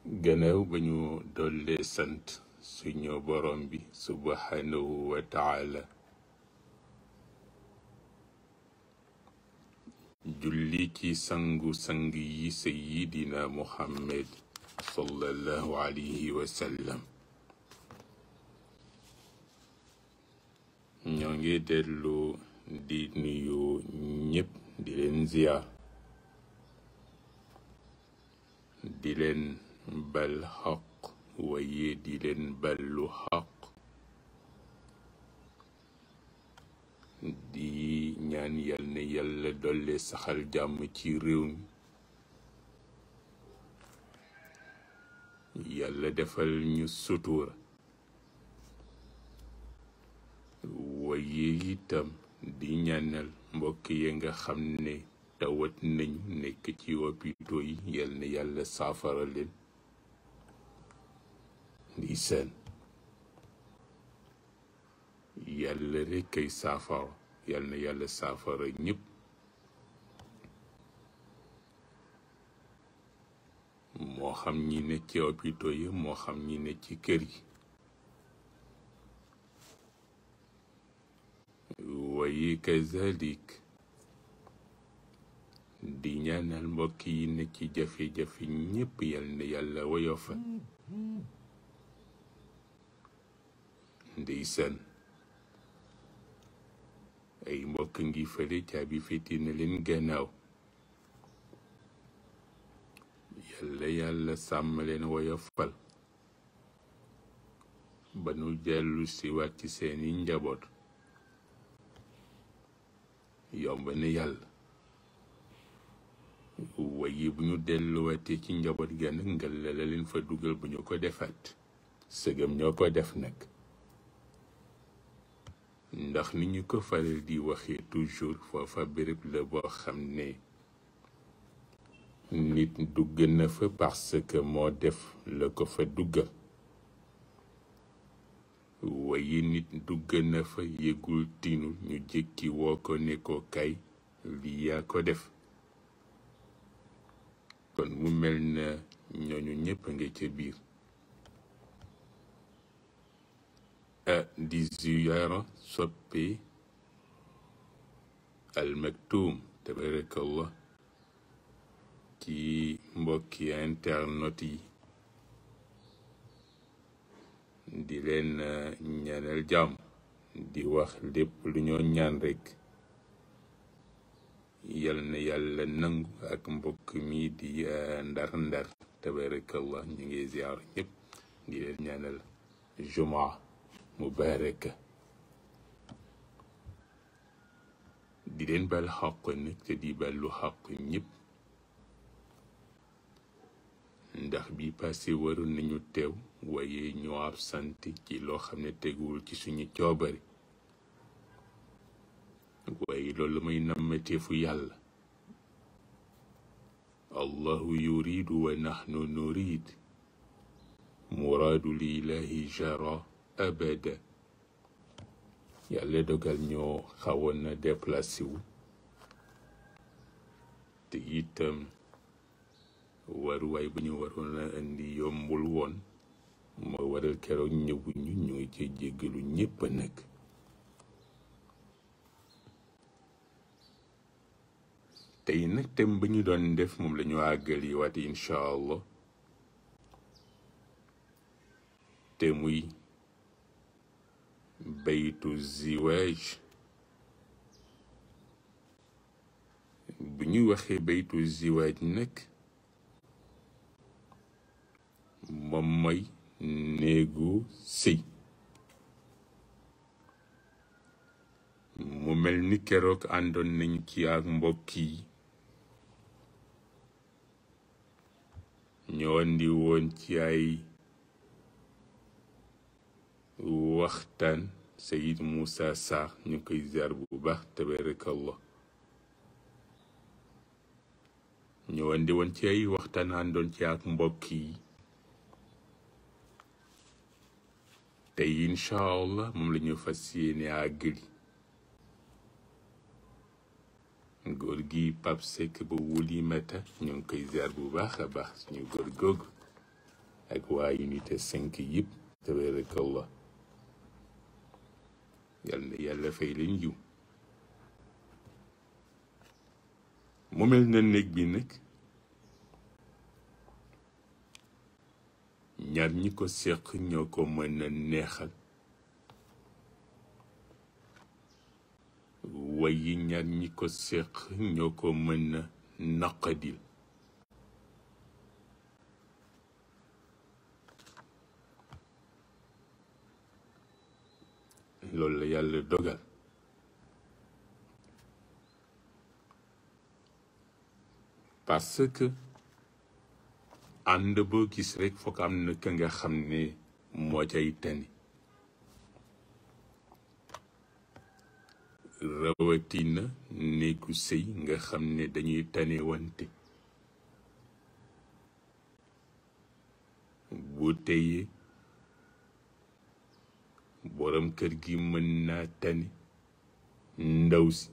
gannaaw ba ñu dollee sant suñu borom bi subhanahu wa taala julli ci sangu-sang yi sayidina muhammad sallallahu alayhi wa sallam ñoo ngi dellu di nuyu ñépp di leen ziyaar di leen bal xaq waaye di leen ballu xaq di ñaan yal na yàlla dolle saxal jàmm ci réew mi yàlla defal ñu sutura waaye itam di ñaanal mbokk yi nga xam ne tawat nañu nekk ci hôpitaux yi yal na yàlla saafara leen di seen yàlla rekk ay saafara yal na yàlla saafara ñépp moo xam ñi ne ci hôpitaux yi moo xam ñi ne ci kër yi waaye kazalik di ñaanal mbokk yi ne ci jafe-jafe ñépp yal na yàlla woyofal ndeysaan ay mbokk ngi fële caabi féeti na leen gannaaw yàlla sàmm leen woyofal ba nu dellu si waat ci seeni njaboot yomb na yàlla waaye bu ñu delluwaatee ci njaboot ga nag nga la leen fa dugal bu ñu ko defaat sëgam ñoo ko def nag ndax ni ñu ko faral di waxee toujours foofa béréb la boo xam ne nit dugg na fa parce que moo def la ko fa duggal waaye nit dugg na fa yëgul tinul ñu jékki woo ko ne ko kay lii yaa ko def kon mu mel na ñooñu ñépp a nga ca biir di ziyaara soppe Al Maktoum tabarakallah ci mbokki internet yi di leen ñaanal jàmm di wax lépp lu ñoo ñaan rekk yal na yàlla nangu ak mbokk mi di ndar tabarakallah ñu ngi ziyaar ñépp di leen ñaanal jumaa mubaraka di leen bal xaq nag te di ballu xaq ñépp ndax bi passé waroon nañu teew waaye ñoo absente ci loo xam ne teguwul ci suñu coobari waaye loolu may nammateefu yàlla allahu yuridu wa nahnu nurid muraadu lillahi jara abada yàlla dogal ñoo xawoon na déplacé wu te itam waruwaay bu ñu waroon a indi yombul woon moo waral keroog ñëwuñu ñu ngi ci jéggalu ñépp nag tey nag tem ba ñu doon def moom la ñu àggali waat incha allah te muy baytu ziwaaj bu ñu waxee baytu ziwaaj nag moom mooy néegu sëy mu mel ni keroog àndoon nañ ci ak mbokk yi ñoo andi woon ci ay waxtaan Sayid Moussa Sarr ñu koy ziar bu baax tabarakallah ñoo andi woon ci ay waxtaan àndoon ci ak mbokk yi tey incha allah moom la ñu fas yéene àggali góor gi Pape Seck ba Wulimata ñu ngi koy ziar bu baax a baax suñu góor googu ak waa unité 5 yëpp tabarakallah yal na yàlla fay leen yiw mu mel na néeg bi nag ñaar ñi ko seq ñoo ko mën a neexal wayi ñaar ñi ko seq ñoo ko mën a naqadil loolu la yàlla dogal parce que ànd boo gis rekk foog am na ka nga xam ne moo cay tani rawatina néegu sëy nga xam ne dañuy tane wante bu teyee borom kër gi mën naa tani ndaw si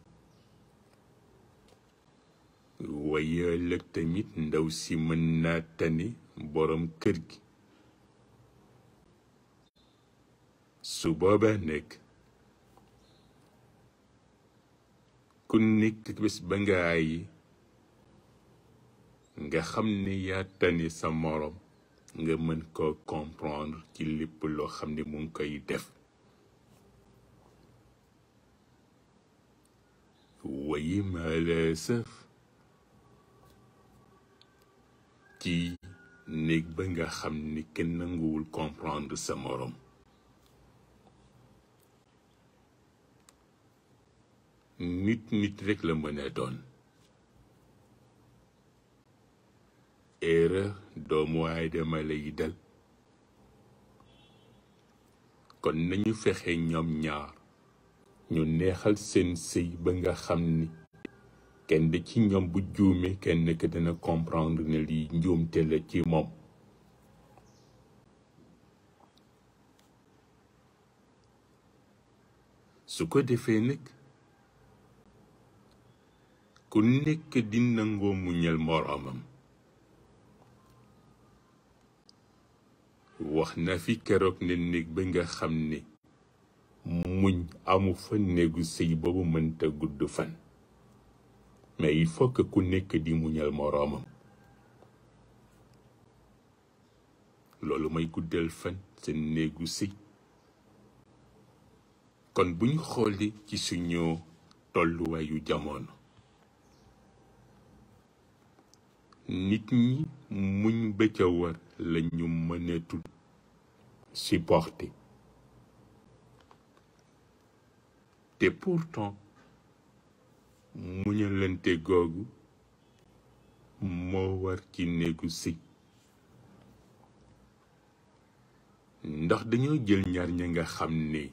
waaye ëllëg tamit ndaw si mën naa tani borom kër gi su boobaa nekk ku nekk bés ba nga ayi nga xam ne yaa tani sa morom nga mën koo comprendre ci lépp loo xam ne mu ngi koy def wayi malasaf ci néeg ba nga xam ni kenn nanguwul comprendre sa morom nit rek la mën a doon erreur doomu aadama lay dal kon nañu fexe ñoom ñaar ñu neexal seen sëy ba nga xam ni kenn ci ñoom bu juume kenn ka dana comprendre ne lii njuumte la ci moom su ko defee nag ku nekk di nangoo muñal moroomam wax na fi keroog ne néeg ba nga xam ne muñ amu fa néegu sëy boobu mënta gudd fan mais il faut que ku nekk di muñal moroomam loolu may guddal fan seen néegu sëy kon buñ xooli ci suñu tolluwaayu jamono nit ñi muñ ba ca war lañu mënatul supporter te pourtant muñalante googu moo war ci néegu sëy ndax dañoo jël ñaar ña nga xam ne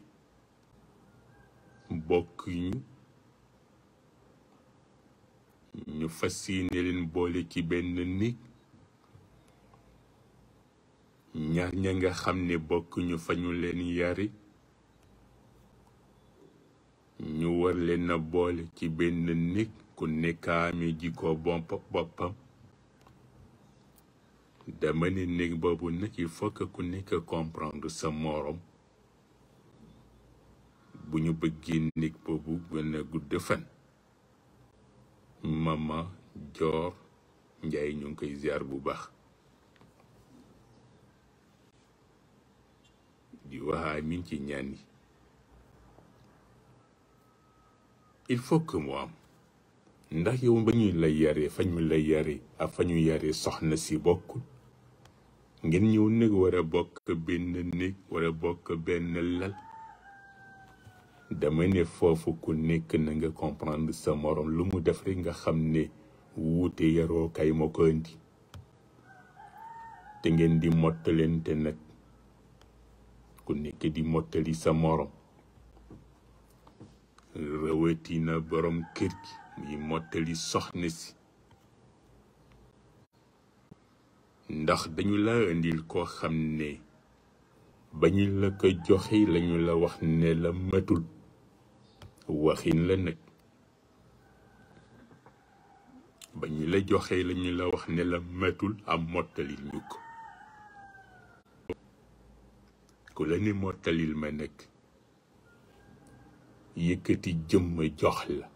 bokk ñu fas yéene leen boole ci benn néeg ñaar ña nga xam ne bokk ñu fa ñu leen yare ñu war leen a boole ci benn néeg ku nekk amee jikko boppam dama ne néeg boobu nag il faut que ku nekk comprendre sa morom bu ñu bëggee néeg boobu gën a gudd fan mama Joor Njaay ñu ngi koy ziar bu baax di wax amiin ci ñaan yi il faut que mu am ndax yow ba ñuy lay yaree fa ñu lay yaree ak fa ñu yaree soxna si bokkul ngeen ñëw néeg war a bokk benn néeg war a bokk benn lal dama ne foofu ku nekk na nga comprendre sa morom lu mu def rek nga xam ne wuute yaroo kay moo ko indi te ngeen di mottalente nag ku nekk di mottali sa morom rawatina borom kër gi muy mottali soxna si ndax dañu la indil koo xam ne ba ñu la ko joxe lañu la wax ne la matul waxin la nag ba ñu la joxe lañu la wax ne la matul am mottali ñu ko ku la ni mottalil ma nag yëkkati jëmm jox la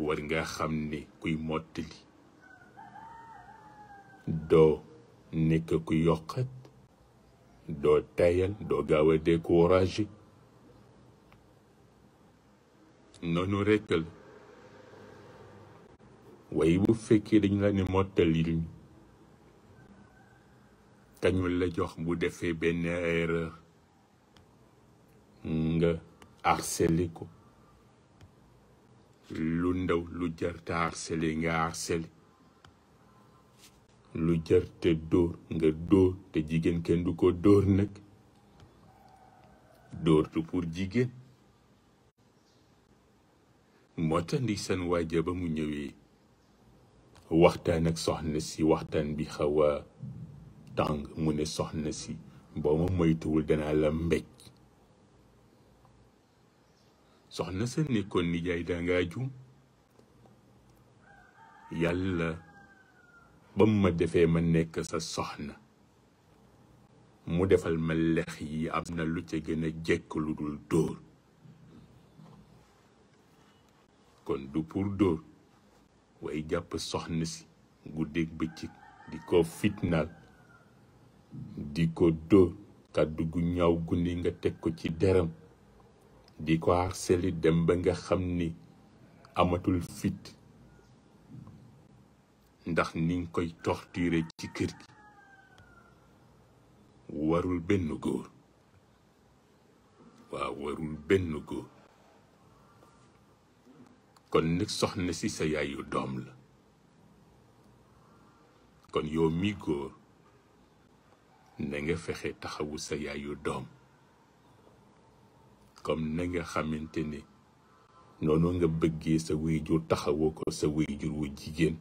war nga xam ne kuy mottali doo nekk ku yokkat doo tayal doo gaaw a découragé noonu rekk la waaye bu fekkee dañu la ne mottalil kañu la jox bu defee benn erreur nga harcelé ko lu ndaw lu jarte harcelé nga harcelé lu jarte dóor nga dóor te jigéen kenn du ko dóor nag dóor tu pour jigéen moo tax ndeysaan waaja ba mu ñëwee waxtaan ak soxna si waxtaan bi xaw a tàng mu ne soxna si boo ma moytuwul danaa la mbéj soxna sa nekkoon nijaay dangaa juum yàlla ba mu ma defee ma nekk sa soxna mu defal ma lex yi am na lu ca gën a jekk lu dul dóor kon du pour dóor waaye jàpp soxna si guddeeg bëccëg di ko fitnaal di ko dóor kàddu gu ñaaw gu ne nga teg ko ci deram di ko harcelé dem ba nga xam ni amatul fit ndax ni nga koy torturer ci kër gi warul benn góor waaw warul benn góor kon nag soxna si sa yaayu doom la kon yow mi góor na nga fexe taxawu sa yaayu doom comme na nga xamante ne noonu nga bëggee sa wéyjur taxawoo ko sa wéyjur wu jigéen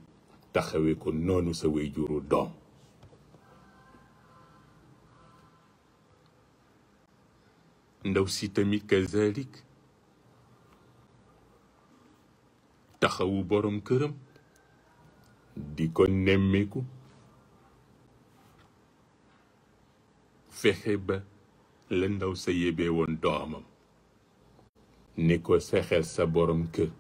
taxawee ko noonu sa wéyjuru doom ndaw si tamit kazalik taxawu borom këram di ko nemmeeku fexe ba la ndaw sa yebee woon doomam ne ko sexel sa borom kër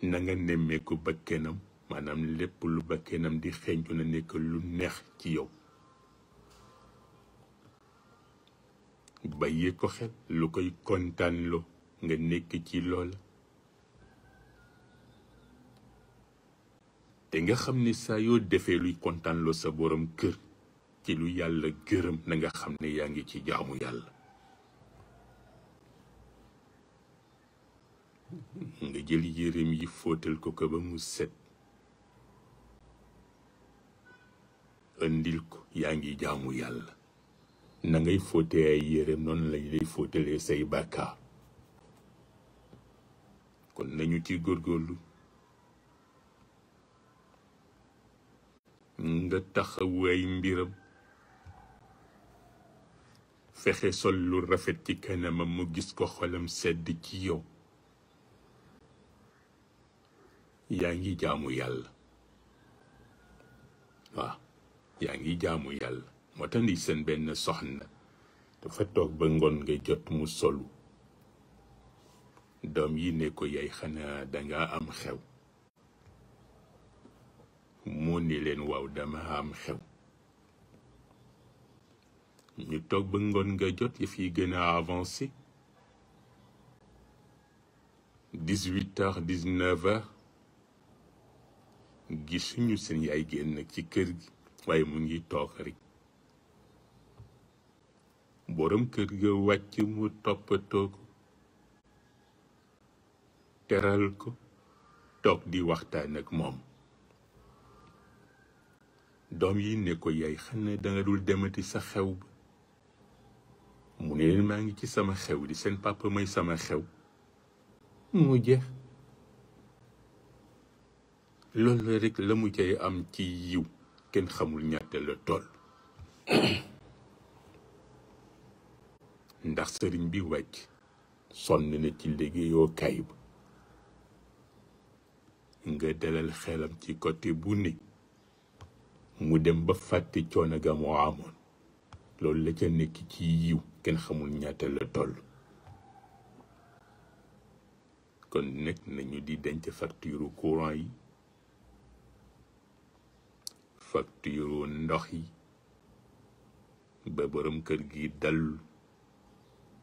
na nga nemmeeku bakkenam maanaam lépp lu bakkenam di xeeñtu na nekk lu neex ci yow bàyyee ko xel lu koy kontaanloo nga nekk ci loola te nga xam ne saa yoo defee luy kontaanloo sa borom kër ci lu yàlla gërëm na nga xam ne yaa ngi ci jaamu yàlla nga jël yéreem yi fóotal ko ko ba mu set andil ko yaa ngi jaamu yàlla na ngay fóotee ay yéreem noonu lañ lay fóotalee say bàkkaar kon nañu ci góorgóorlu nga taxawu ay mbiram fexe sol lu rafet ci kanamam mu gis ko xolam sedd ci yow yaa ngi jaamu yàlla waaw yaa ngi jaamu yàlla moo tax ndi seen benn soxna dafa toog ba ngoon nga jot mu solu doom yi ne ko yaay xanaa danga am xew mu ni leen waaw dama am xew ñu toog ba ngoon nga jot yëf yi gën a avancé 18h 19h gisuñu seen yaay génn ci kër gi waaye mu ngi toog rek borom kër ga wàcc mu toppatoo ko teral ko toog di waxtaan ak moom doom yi ne ko yaay xanaa danga dul demati sa xew ba mu ne leen maa ngi ci sama xew di seen papa may sama xew mu jeex loolu la rek la mu cay am ci yiw kenn xamul ñaata la toll ndax sëriñ bi wàcc sonn na ci liggéeyoo kay ba nga dalal xelam ci côté bu ne mu dem ba fàtte coono ga moo amoon loolu la ca nekk ci yiw kenn xamul ñaata la toll. kon nekk nañu di denc facture courant yi, facture ndox yi, ba borom kër gi dal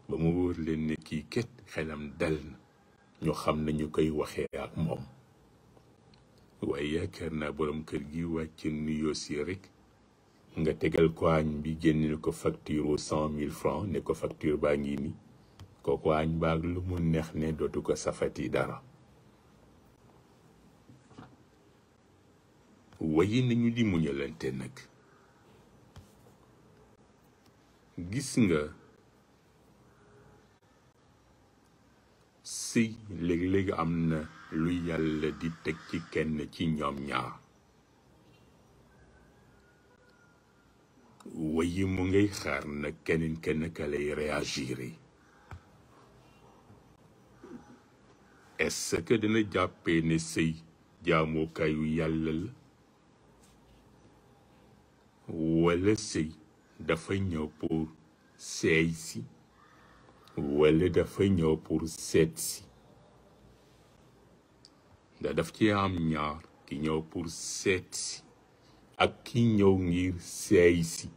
ba mu wóor leen ne kii ket xelam dal na ñu xam nañu koy waxee ak moom. waaye yaakaar naa borom kër gi wàcc nuyoo si rek nga tegal ko añ bi génneel ko facture 100 000 francs ne ko facture baa ngi ni kooku añ baag lu mu neex ne dootu ko safati dara. waaye nañu di muñalante nag. gis nga sëy léeg-léeg am na lu yàlla di teg ci kenn ci ñoom ñaar, waaye mu ngay xaar na keneen kenn ka lay réagir. est-ce que dina jàppee ne sëy jaamukaayu yàlla la, wala sëy dafa ñëw pour seey si, wala dafa ñëw pour seet si. ndax daf ci am ñaar, ki ñëw pour seet si ak ki ñëw ngir seey si.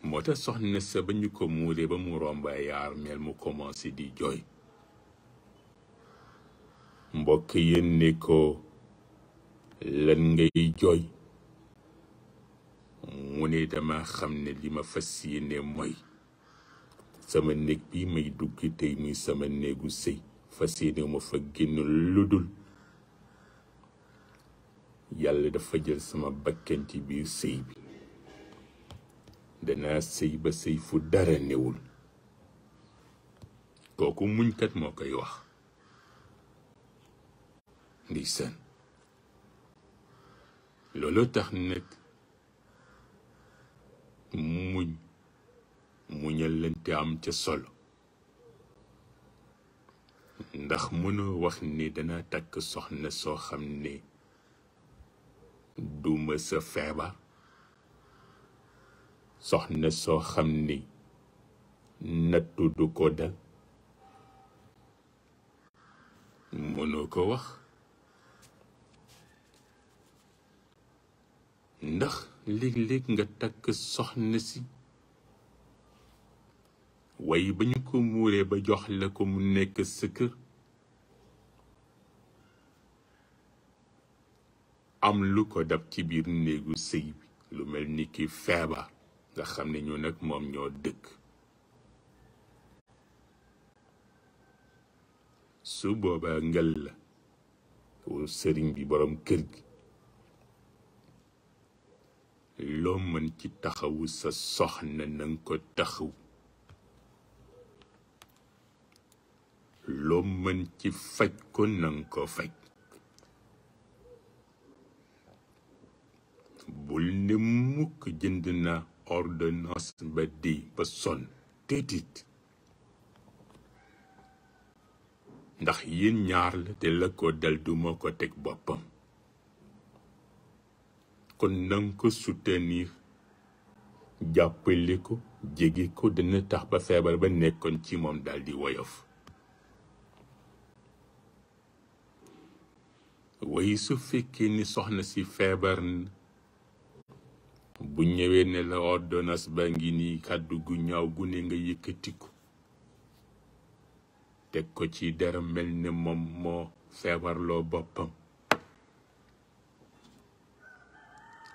moo tax soxna sa ba ñu ko muuree ba mu romba yaar mel mu commencé di jooy. mbokk yéen ne ko lan ngay jooy? mu ne dama xam ne li ma fas yéene mooy sama néeg bi may dugg tey muy sama néegu sëy fas yéene ma fa génn lu dul yàlla dafa jël sama bakken ci biir sëy bi. danaa sëy ba sëy fu dara newul. kooku muñkat moo koy wax. ndeysaan loolu tax nag muñalante am ca solo. ndax mënoo wax ni dana takk soxna soo xam ne du ma sa feebar, soxna soo xam ni nattu du ko dal, mënoo ko wax. ndax léeg-léeg nga takk soxna si waaye ba ñu ko muuree ba jox la ko mu nekk sa kër am lu ko dab ci biir néegu sëy bi, lu mel ni ki feebar nga xam ne ñu nag moom ñoo dëkk. su boobaa ngel la sëriñ bi borom kër gi loo mën ci taxawu sa soxna nanga ko taxaw, loo mën ci faj ko nanga ko faj. bul ne mukk jënd na ordonnance ba di ba sonn téetit, ndax yéen ñaar la te la ko dal du moo ko teg boppam. kon nanga ko soutenir, jàppale ko, jege ko, dina tax ba feebar ba nekkoon ci moom dal di woyof. waaye su fekkee ni soxna si feebar na bu ñëwee ne la ordonnance ba ngi nii, kàddu gu ñaaw gu ne nga yëkkatiku teg ko ci dara mel ne moom moo feebarloo boppam.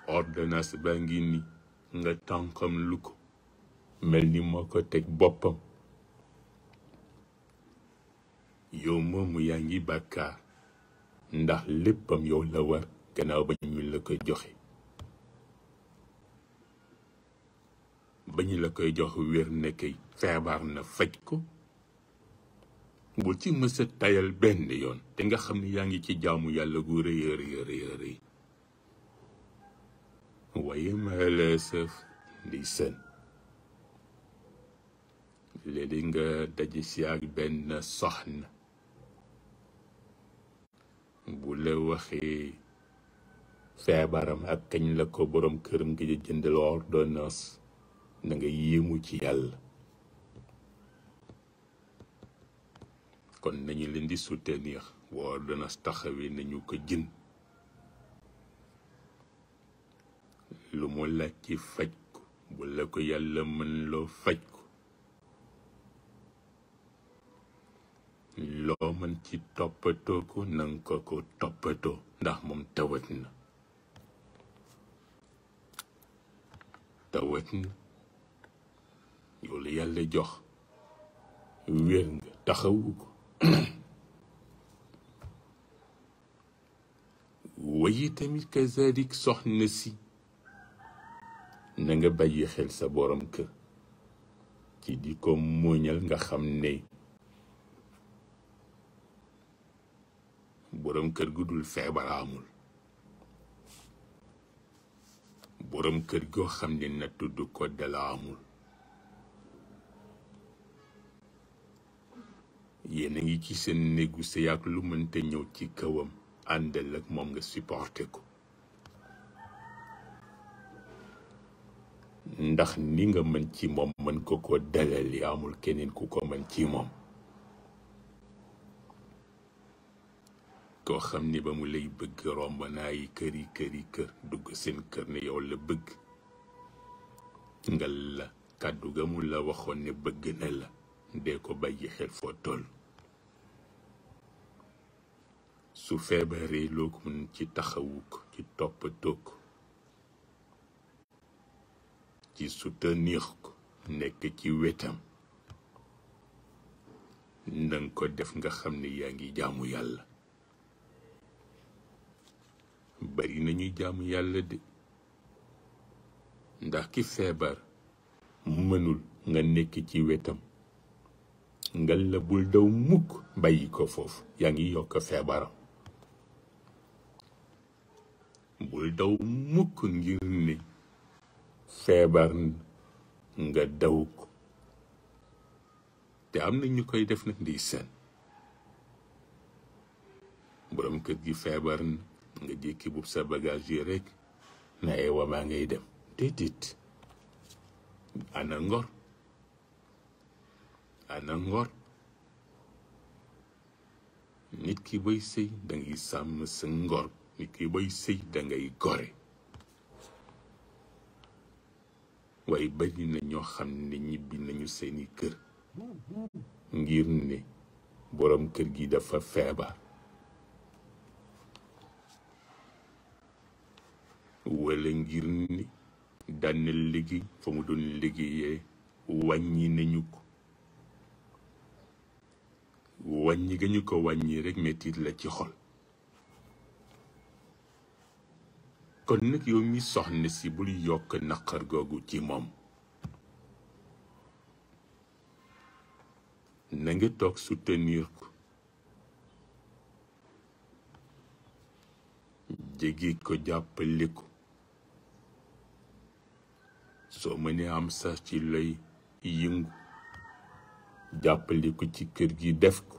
ordonnance ba ngi nii nga tànkam lu ko mel ni moo ko teg boppam. yow moomu yaa ngi bàkkaar, ndax léppam yow la war gannaaw ba ñu la koy joxe. ba ñu la koy jox wér ne kay feebar na faj ko. bul ci mësa tayal benn yoon te nga xam ne yaa ngi ci jaamu yàlla gu rëy a rëy a rëy. waaye malheureusement di sën léegi nga daje si ak benn soxna bu la waxee feebaram ak kañ la ko borom këram gi jëndal ordonnance na nga yéemu ci yàlla. kon nañu leen di soutenir bu ordonnance taxawee nañu ko jën lu mu laaj ci faj ko bu la ko yàlla mën loo faj ko loo mën ci toppatoo ko nanga ko toppatoo ndax moom tawat na yow la yàlla jox wér nga taxawu ko wayi tamit kazalik soxna si na nga bàyyi xel sa borom kër ci di ko muñal nga xam ne borom kër gu dul feebar amul borom kër goo xam ne na tudd ko dala amul yéen a ngi ci seen néegu sëy ak lu mënte ñëw ci kawam àndal ak moom nga supporté ko ndax ni nga mën ci moom mën ko ko dalali amul keneen ku ko mën ci moom koo xam ni ba mu lay bëgg romb naa yi kër dugg seen kër ne yow la bëgg ngal la kàddu ga mu la waxoon ne bëgg na la dee ko bàyyi xel foo toll su feebaree loo ko mën ci taxawu ko ci toppatoo ko ci soutenir ko nekk ci wetam nanga ko def nga xam ne yaa ngi jaamu yàlla bari nañuy jaamu yàlla de ndax ki feebar mënul nga nekk ci wetam ngal la bul daw mukk bàyyi ko foofu yaa ngi yokk feebaram bul daw mukk ngir ne feebar nga daw ko te am na ñu koy def nag di seen borom kër gi feebar na nga jékki bub sa bagage yi rek na ewa maa ngay dem déedéet ana ngor nit ki bay sëy dangay sàmm sa ngor nit ki bay sëy dangay gore waaye bari na ñoo xam ne ñibbi nañu seeni kër ngir ne borom kër gi dafa feebar wala ngir ni daan na liggéey fa mu doon liggéeyee wàññi nañu ko wàññi ga ñu ko wàññi rekk mettit la ci xol kon nag yow mi soxna si bul yokk naqar googu ci moom na nga toog soutenir ko jege ko jàppale ko soo mënee am sax ci lay yëngu jàppale ko ci kër gi def ko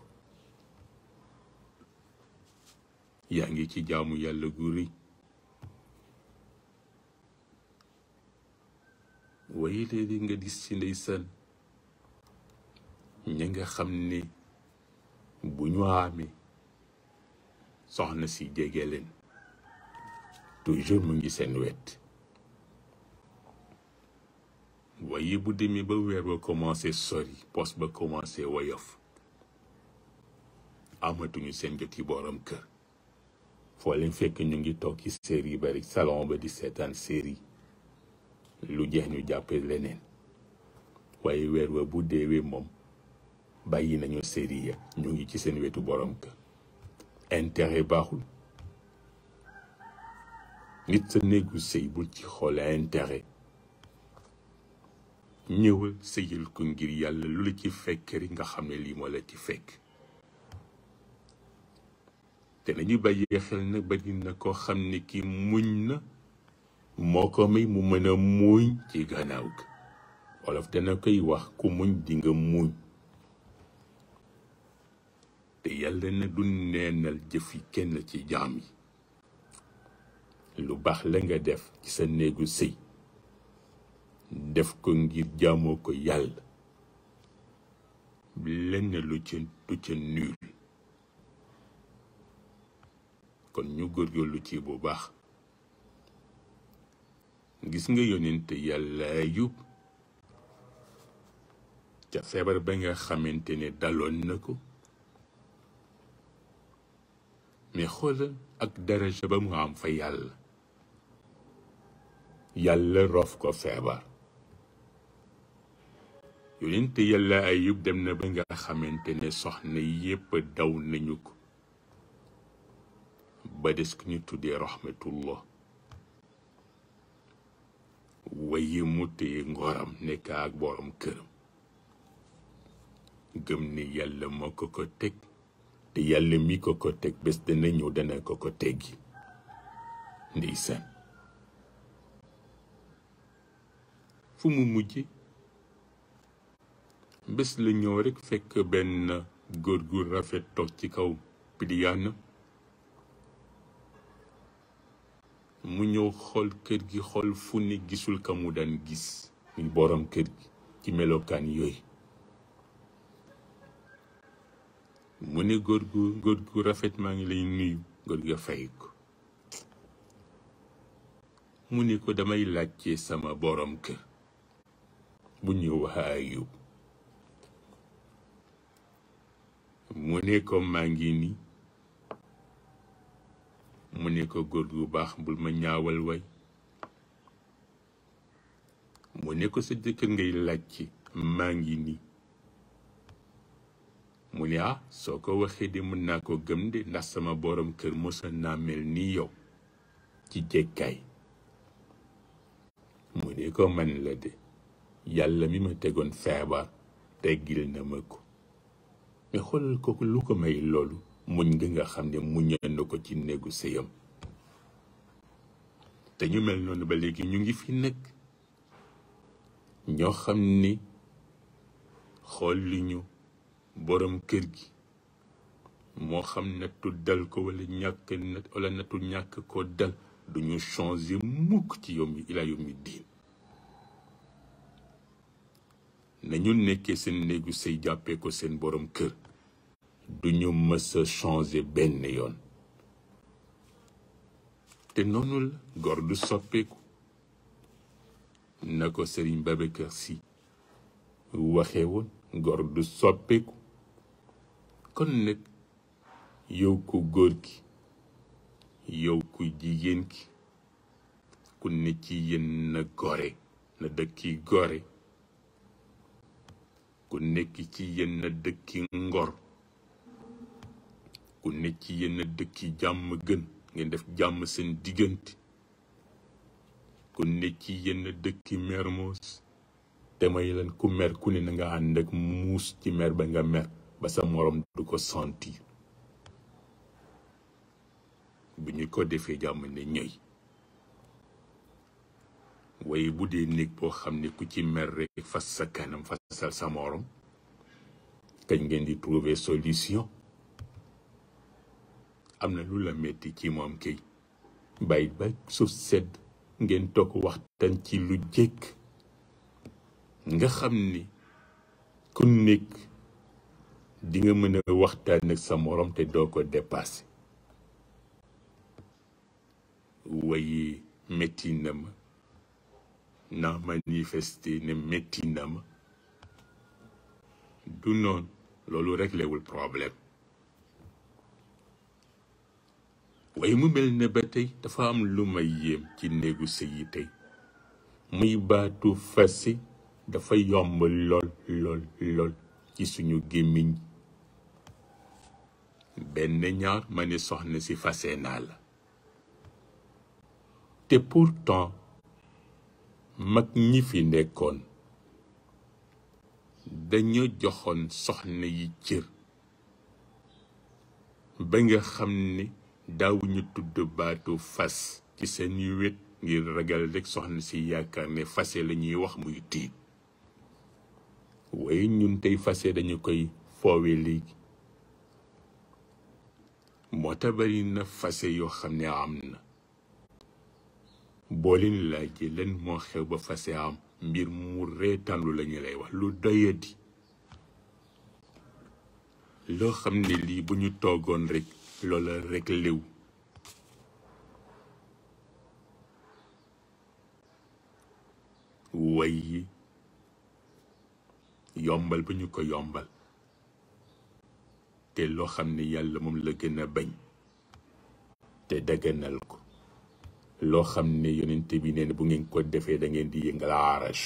yaa ngi ci jaamu yàlla gu rëy waaye léegi nga gis ci ndeysaan ña nga xam ne bu ñu amee soxna si jege leen toujours mu ngi seen wet waaye bu demee ba weer ba commencé sori pos ba commencé woyof amatuñu seen joti borom kër foo leen fekk ñu ngi toog ci série ba rek salon ba di seetaan série lu jeex ñu jàppee leneen waaye weer wa bu deewee moom bàyyi nañu série ya ñu ngi ci seen wetu borom kër intérêt baaxul nit sa néegu sëy bul ci xoole intérêt ñëwal sëyal ko ngir yàlla lu la ci fekk rek nga xam ne lii moo la ci fekk te nañu bàyyee xel na bari na koo xam ne ki muñ na moo ko may mu mën a muuñ ci gannaaw ga wolof dana koy wax ku muñ di nga muuñ te yàlla na du neenal jëfi kenn ci jaam yi lu baax la nga def ci sa néegu sëy def ko ngir jaamoo ko yàlla lenn lu ca nul kon ñu góorgóorlu ci bu baax gis nga yonent yàlla Ayub ca feebar ba nga xamante ne daloon na ko mais xoolal ak daraja ba mu am fa yàlla yàlla rof ko feebar yonent yàlla Ayub dem na ba nga xamante ne soxna yépp daw nañu ko ba des ku ñu tuddee rahmatullah waye mu téye ngoram nekk ak borom këram gëm ni yàlla moo ko ko teg te yàlla mi ko ko teg bés dana ñëw dana ko ko teggi ndeysaan fu mu mujje bés la ñëw rekk fekk benn góor gu rafet toog ci kaw piliyaanam mu ñëw xool kër gi xool fu ne gisul ka mu daan gis muy borom kër gi ci melokaan yooyu mu ne góor gu rafet maa ngi lay nuyu góor ga fay ko mu ne ko damay laajte sama borom kër bu ñëw wax Ayub mu ne ko maa ngi nii mu ne ko góor gu baax bul ma ñaawal way mu ne ko sa jëkkër ngay laajte maa ngi nii mu ne ah soo ko waxee de mën naa ko gëm de ndax sama borom kër mosa naa mel ni yow ci jekkaay mu ne ko man la de yàlla mi ma tegoon feebar teggil na ma ko mais xoolal kooku lu ko may loolu muñ nga xam ne muñal na ko ci néegu sëyam te ñu mel noonu ba léegi ñu ngi fi nekk ñoo xam ni xool li ñu borom kër gi moo xam nattu dal ko wala nattu ñàkk ko dal duñu changer mukk ci yawmi ila yawmi diin nañu nekkee seen néegu sëy jàppee ko seen borom kër duñu mës a changer benn yoon te noonu la góor du soppeeku na ko Serigne Babacar Sy waxee woon góor du soppeeku kon nag yow ku góor gi yow ku jigéen ki ku ne ci yéen na gore na dëkki gore ku nekk ci yéen na dëkki ngor ku ne ci yéen na dëkki jàmm gën ngeen def jàmm seen diggante ku ne ci yéen na dëkki mermoos te may lan ku mer ku ne na nga ànd ak muus ci mer ba nga mer ba sa morom du ko sentir bu ñu ko defee jàmm ne ñëy waaye bu dee néeg boo xam ne ku ci mer rek fas sa kanam fasal sa morom kañ ngeen di trouver solution am na lu la metti ci moom kay bàyyi ba suuf sedd ngeen toog waxtaan ci lu jekk nga xam ni ku nekk di nga mën a waxtaan ak sa morom te doo ko dépassé waaye metti na ma naa manifesté ne metti na ma du noonu loolu réglewul problème waaye mu mel ne ba tey dafa am lu may yéem ci néegu sëy yi tey muy baatu fase dafa yomb lool ci suñu gémmiñ benn ñaar ma ne soxna si fase naa la te pourtant mag ñi fi nekkoon dañoo joxoon soxna yi cër ba nga xam ne daawuñu tudd baatu fas ci seen wet ngir ragal rek soxna si yaakaar ne fase la ñuy wax muy tiit waaye ñun tey fase dañu koy foowe léegi moo tax bari na fase yoo xam ne am na boo leen laajee lan moo xew ba fase am mbir mu reetanlu lañu lay wax lu doyadi loo xam ne lii bu ñu toogoon rek loola rek léw way yi yombal ba ñu ko yombal te loo xam ne yàlla moom la gën a bañ te daganal ko loo xam ne yonent bi nee na bu ngeen ko defee da ngeen di yëngal arash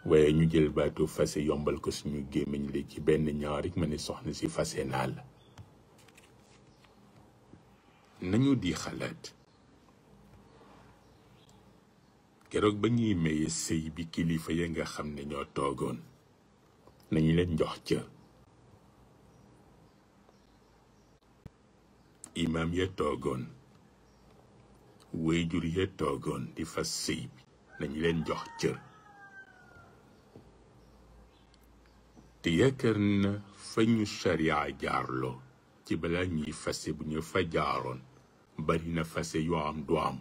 waaye ñu jël baatu fase yombal ko suñu gémmiñ li ci benn ñaar rek ma ne soxna si fase naa la nañu di xalaat keroog ba ñuy maye sëy bi kilifa ya nga xam ne ñoo toogoon nañu leen jox cër imaam ya toogoon wéyjur ya toogoon di fas sëy bi nañu leen jox cër te yaakaar na fa ñu sharia jaarloo ci balaa ñuy fase bu ñu fa jaaroon bari na fase yu am du am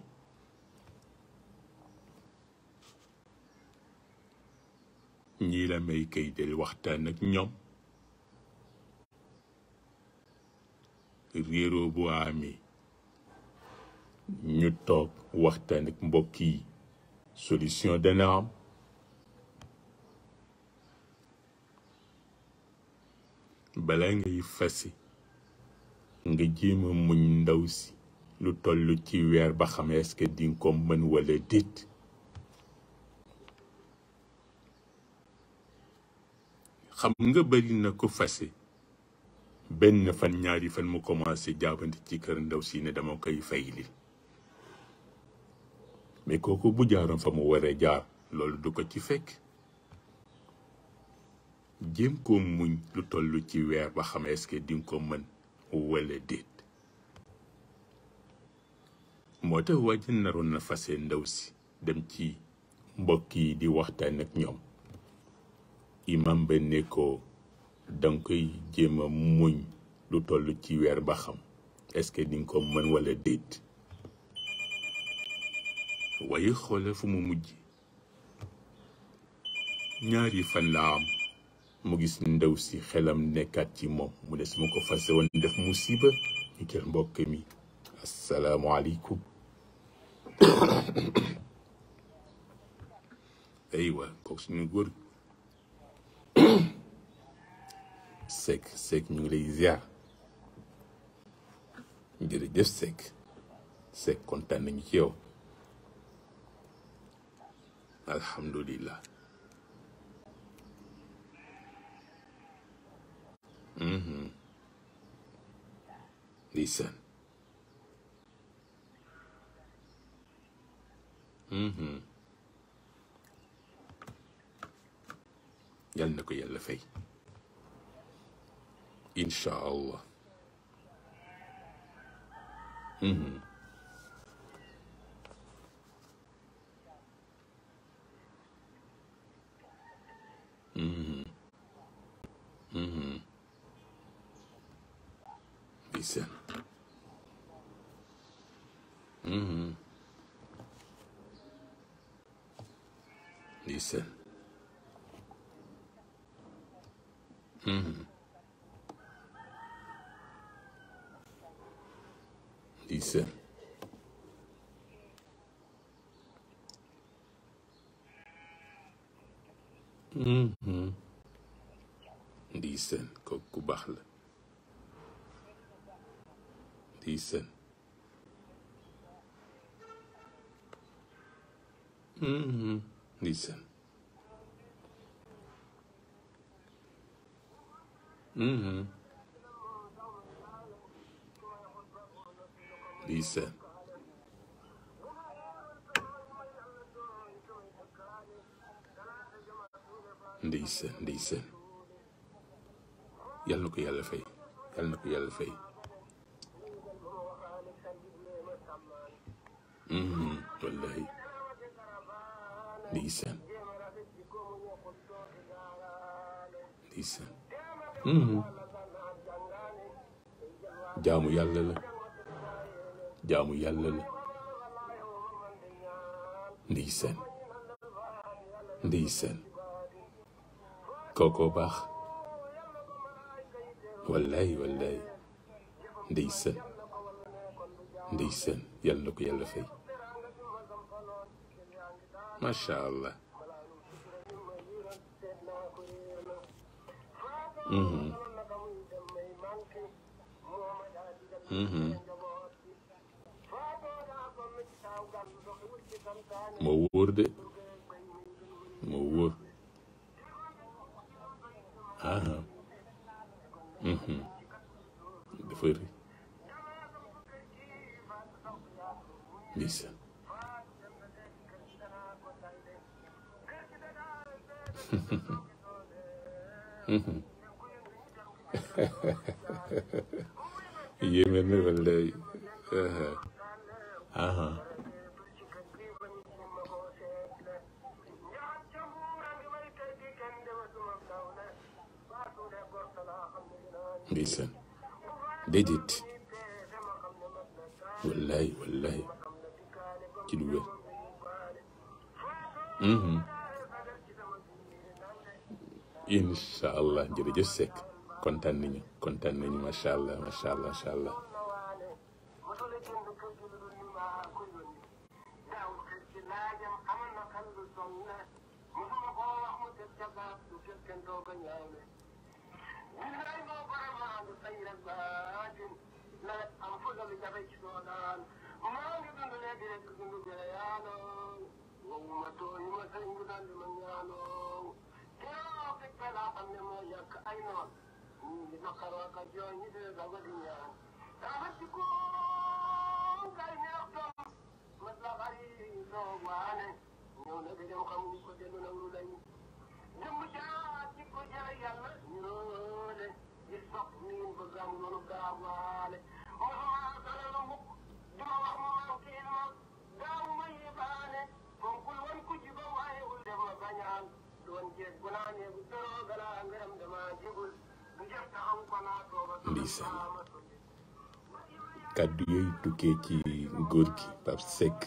ñii la may kay del waxtaan ak ñoom réeroo bu amee ñu toog waxtaan ak mbokk yi solution dana am balaa ngay fase nga jéem a muñ ndaw si lu toll ci weer ba xam est-ce que dinga ko mën wala déet xam nga bari na ko fase benn fan ñaari fan mu commencé jaabante ci kër ndaw si ne dama koy faylil mais kooku bu jaaroon fa mu war a jaar loolu du ko ci fekk jéem ko muñ lu toll ci weer ba xam est-ce que dinga ko mën wala déet moo tax waa ji naroon na fase ndaw si dem ci mbokk yi di waxtaan ak ñoom imam ba ne ko danga koy jéem a muñ lu toll ci weer ba xam est-ce que dinga ko mën wala déet waaye xoola fu mu mujj ñaari fan la am mu gis ndaw si xelam nekkaat ci moom mu ne su ma ko fase woon def musiba ñu jël mbokk mi asalaamaaleykum aywa kooku suñu góor Seck ñu ngi lay ziar jërëjëf Seck kontaan nañu ci yow alhamdulillah ndeysaan yal na ko yàlla fay incha allah ndeysaan ndeysaan ndeysaan ndeysaan kooku ku baax la ndeysaan ndeysaan ndeysaan ndeysaan yal na ko yàlla fay yal na ko yàlla fay wallahi ndeysaan ndeysaan jaamu yàlla la ndeysaan ndeysaan kookoo baax wallaay wallaay ndeysaan ndeysaan yàlla na ko yàlla fay macha allah. moo wóor de moo wóor dafa rëy ndeysaan yéeme na wallaay ndeysaan déedéet wallaay wallaay ci lu wér incha allah jërëjëf Seck kontaan nañu macha allah macha allah macha allah. ndeysaan kàddu yooyu tukkee ci góor gi Pape Seck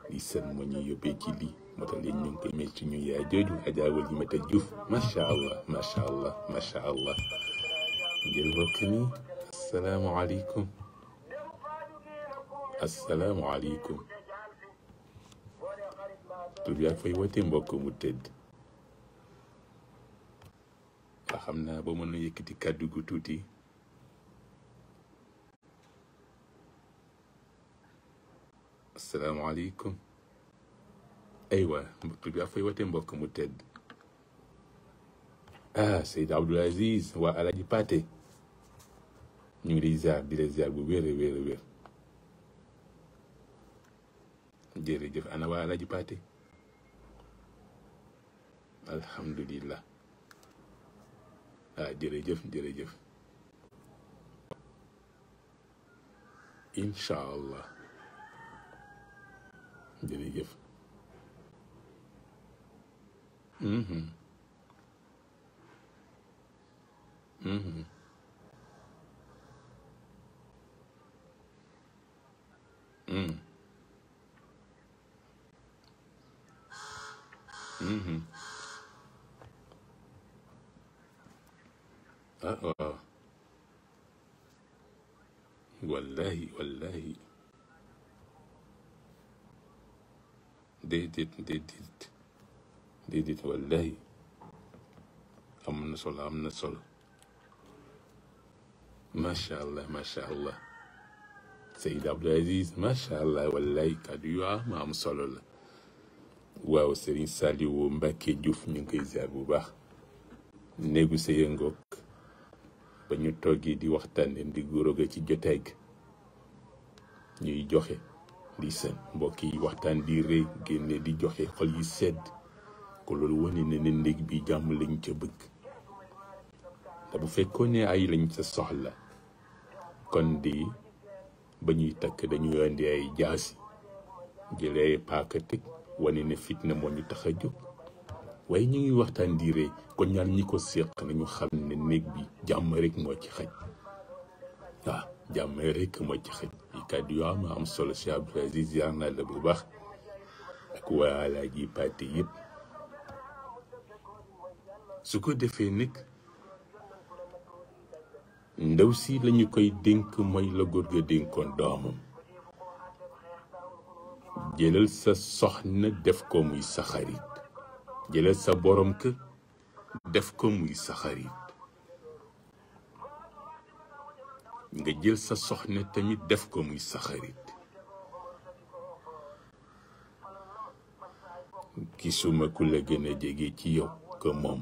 ndeysaan moo ñuy yóbbee ci lii moo tax léegi ñu ngi koy mel ci ñu yaay jooju Adja Walimata Diouf macha allah macha allah macha allah ngir bokk ni asalaamualeykum asalaamualeykum tur bi ak fay wootee mbokk mu tëdd waa xam naa ba mën na yëkkati kàddu gu tuuti asalaamaaleykum aywa tur bi ak fay wootee mbokk mu tëdd Seyd Abdoul Aziz waa Alaji Paate ñu ngi lay ziar di la ziar bu wér a wér a wér jërëjëf ana waa Alaji Paate alhamdulillah jërëjëf jërëjëf incha allah jërëjëf waaw wallahi wallahi déedéet wallahi am na solo macha allah macha allah Seyd Abdoul Aziz macha allah wallahi kàddu yu ma am solo la waaw Serigne Saliou Mbacké Diouf ñu ngi koy ziar bu baax néegu sa yëngoog ba ñu toggee di waxtaanee di góoroga ci jotaay gi ñuy joxe di seen mbokk yi waxtaan di rëy génne di joxe xol yi sedd ko loolu wane ne ne ndég bi jàmm lañ ca bëgg te bu fekkoon ne ay lañ sa soxla kon di ba ñuy takk dañuy indi ay jaasi jëlee paaka teg wane ne fitna moo ñu tax a jóg waaye ñu ngi waxtaan di rëy kon ñaar ñi ko séq nañu xam ne néeg bi jàmm rek moo ci xaj waaw jàmm rek moo ci xaj yi kàddu yu am solo si Abdoul Aziz ziar naa la bu baax ak ak waa Alaaji Paate yépp su ko defee nag ndaw si lañu koy dénk mooy la góor ga dénkoon doomam jëlal sa soxna def ko muy sa xarit jëlal sa borom kër def ko muy sa xarit nga jël sa soxna tamit def ko muy sa xarit gisuma ku la gën a jege ci yow que moom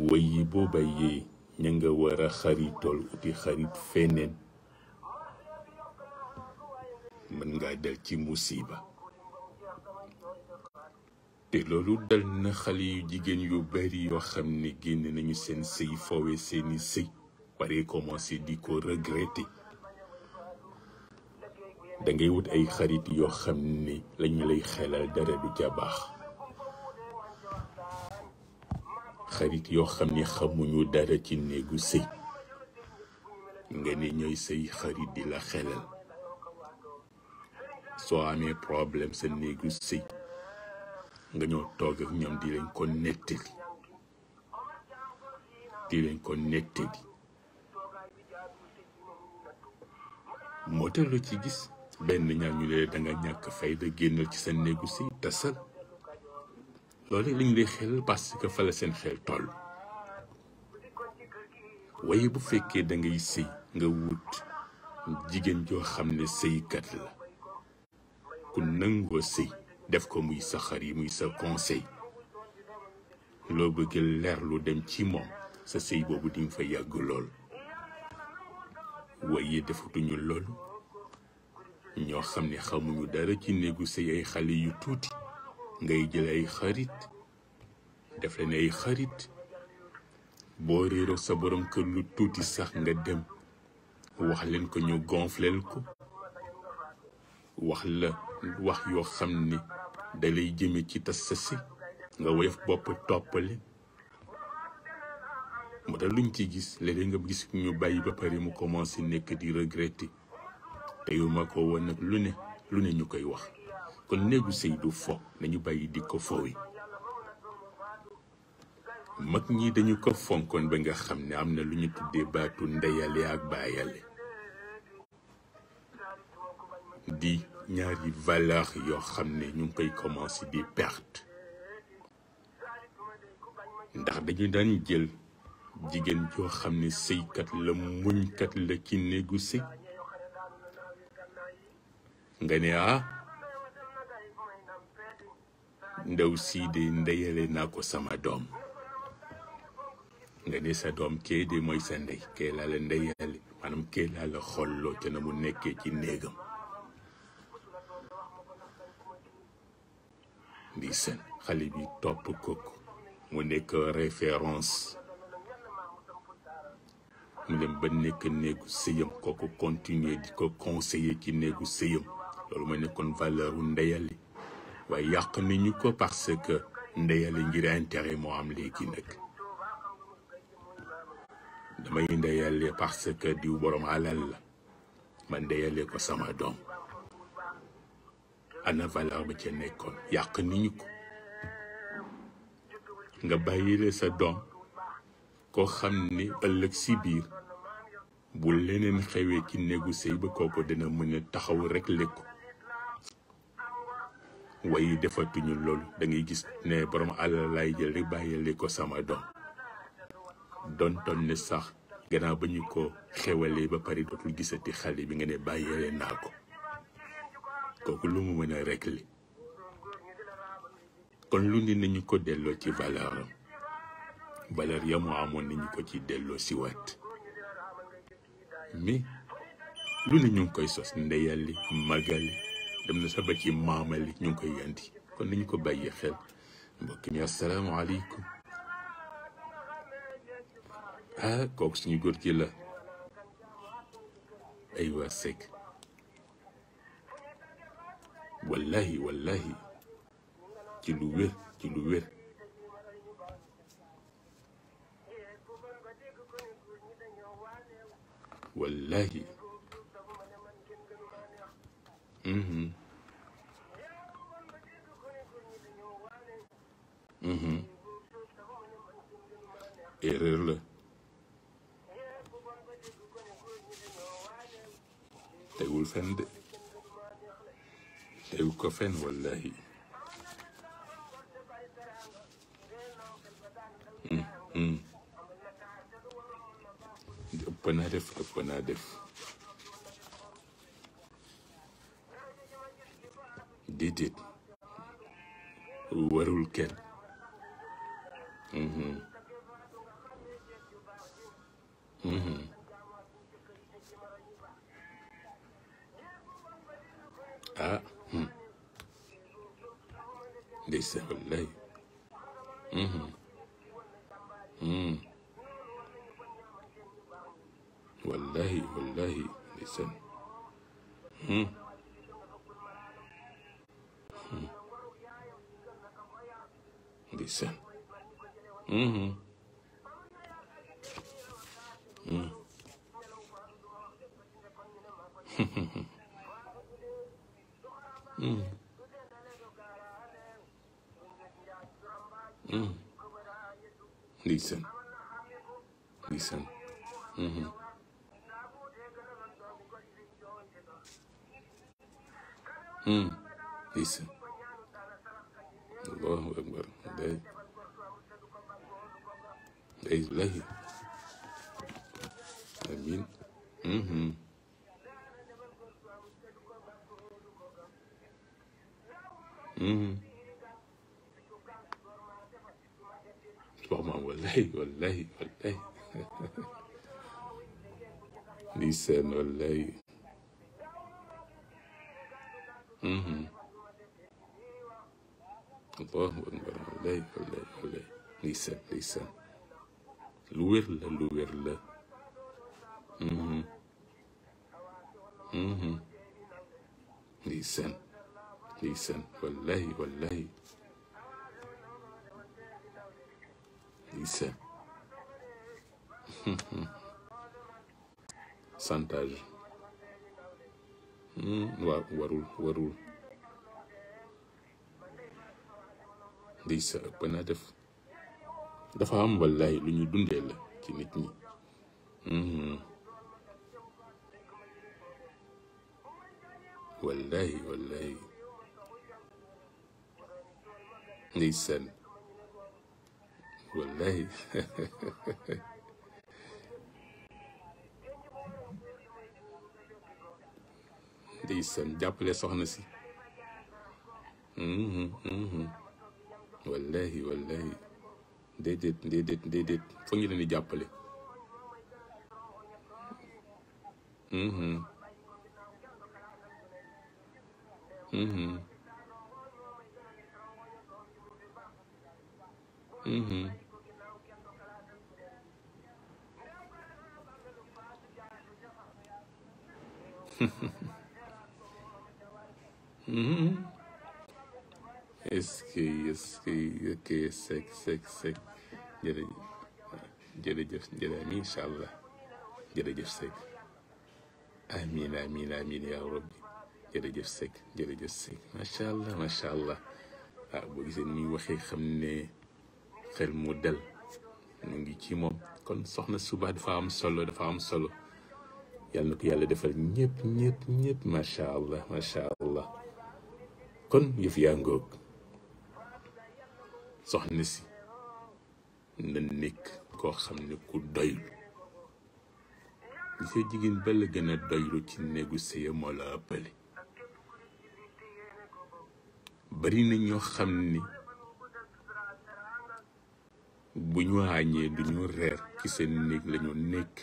woyi boo bàyyee ña nga war a xaritool uti xarit feneen mën ngaa dal ci musiba te loolu dal na xale yu jigéen yu bari yoo xam ne génn nañu seen sëy foowe seeni sëy pare commencé di ko regretter dangay wut ay xarit yoo xam ne lañu lay xelal dara du ca baax xarit yoo xam ne xamuñu dara ci néegu sëy nga ne ñooy say xarit di la xelal soo amee problème sa néegu sëy nga ñëw toog ak ñoom di leen ko nettali moo tax lu ci gis benn ñaar ñu leen da nga ñàkk fayda génnal ci sa néegu sëy tasal loolu lañ lay xelal parce que fa la seen xel toll waaye bu fekkee da ngay sëy nga wut jigéen joo xam ne sëykat la ku nangoo sëy def ko muy sa xarit muy sa conseil loo bëgg leer lu dem ci moom sa sëy boobu di nga fa yàgg lool waaye defatuñu loolu ñoo xam ne xamuñu dara ci néegu sëy ay xale yu tuuti ngay jël ay xarit def leen ay xarit boo réeroo sa borom kër lu tuuti sax nga dem wax leen ko ñu gonfleel ko wax la wax yoo xam ne dalay jëme ci tas sa sëy nga woyof bopp toppale moo tax luñ ci gis léeg-léeg nga gis ñu bàyyi ba pare mu commencé nekk di regretter te yow ma ko woon nag lu ne ñu koy wax kon néegu sëy du fo nañu bàyyi di ko fowi mag ñi dañu ko fonkoon ba nga xam ne am na lu ñu tuddee baatu ndeyale ak baayale di ñaari valeur yoo xam ne ñu ngi koy commencé di perte ndax dañu daan jël jigéen joo xam ne sëykat la muñkat la ci néegu sëy nga ne ndaw sii de ndeyale naa ko sama doom nga ne sa doom kee de mooy sa ndey kee laa la ndeyale maanaam kee laa la xolloo te na mu nekkee ci néegam di seen xale bi topp kooku mu nekk référence mu dem ba nekk néegu sëyam kooku continuer di ko conseiller ci néegu sëyam loolu mooy nekkoon valeur u ndeyale waaye yàq nañu ko parce que ndeyale ngir intérêt moo am léegi nag damay ndeyale parce que diw borom alal la man ndeyale ko sama doom ana valeur ba ca nekkoon yàq nañu ko nga bàyyile sa doom koo xam ne ëllëg si biir bu leneen xewee ci néegu sëy ba kooku dina mën a taxaw rek lekku waaye defatuñu loolu da ngay gis ne borom alal lay jël rek bàyyile ko sama doom dontoon ne sax gannaaw ba ñu ko xewalee ba pare dootul gisati xale bi nga ne bàyyile naa ko kooku lu mu mën a régler kon lu ne nañu ko delloo ci valeur am valeur ya mu amoon nañu ko ci delloo si waat mais lu ne ñu ngi koy sos ndeyali magali dem na sa ba ci maamali ñu ngi koy andi kon nañu ko bàyyi xel mbokk mi asalaamaaleykum kooku suñu góor gi la ay waa Seck wallahi ci lu wér wallahi Mhm. Mhm. Erreur la. tegul fen de. tegu ko fen wallahi. Mm. ëpp naa def ëpp naa def. déedéet. warul kenn. Mhm. Mhm. ah. ndeysaan wallahi. Mhm. Mm. wallahi wallahi ndeysaan. Mm. ndeysaan. Mhm. Mm. Mm. Mm. ndeysaan. ndeysaan. Mhm. Mm. ndeysaan. allahu akbar. day day wallahi. amin. Mhm. Mhm. wax ma wallahi wallahi wallahi. ndeysaan wallahi. Mhm. allahu akbar wallahi wallahi wallahi. ndeysaan ndeysaan. lu wér la lu wér la. Mhm. Mhm. ndeysaan ndeysaan wallahi wallahi. ndeysaan. chantage. waaw warul warul. ndeysaan ëpp naa def. dafa am wallahi lu ñu dundee la ci nit ñi. wallahi wallahi. ndeysaan wallahi. ndeysaan jàppale soxna si. wallahi wallahi. déedéet déedéet déedéet foog ñu leen di jàppale. Mhm. Mhm. Mhm. Mhm. est-ce que ok Seck jërëjëf jërëjëf jërëjëf incha allah jërëjëf Seck. amiin amiin amiin yaa rabbi. jërëjëf Seck jërëjëf Seck macha allah macha allah. ah boo gisee ni muy waxee xam ne xel mu dal mu ngi ci moom. kon soxna Suba dafa am solo dafa am solo. yàlla na ko yàlla defal ñëpp ñëpp ñëpp macha allah macha allah. kon yëf yaa ngoog. soxna si na nekk koo xam ne ku doylu. gisee jigéen ba la gën a doylu ci néegu sëy moo la ëppale. bari na ñoo xam ni bu ñu àññee du ñu reer ci seen néeg lañu nekk.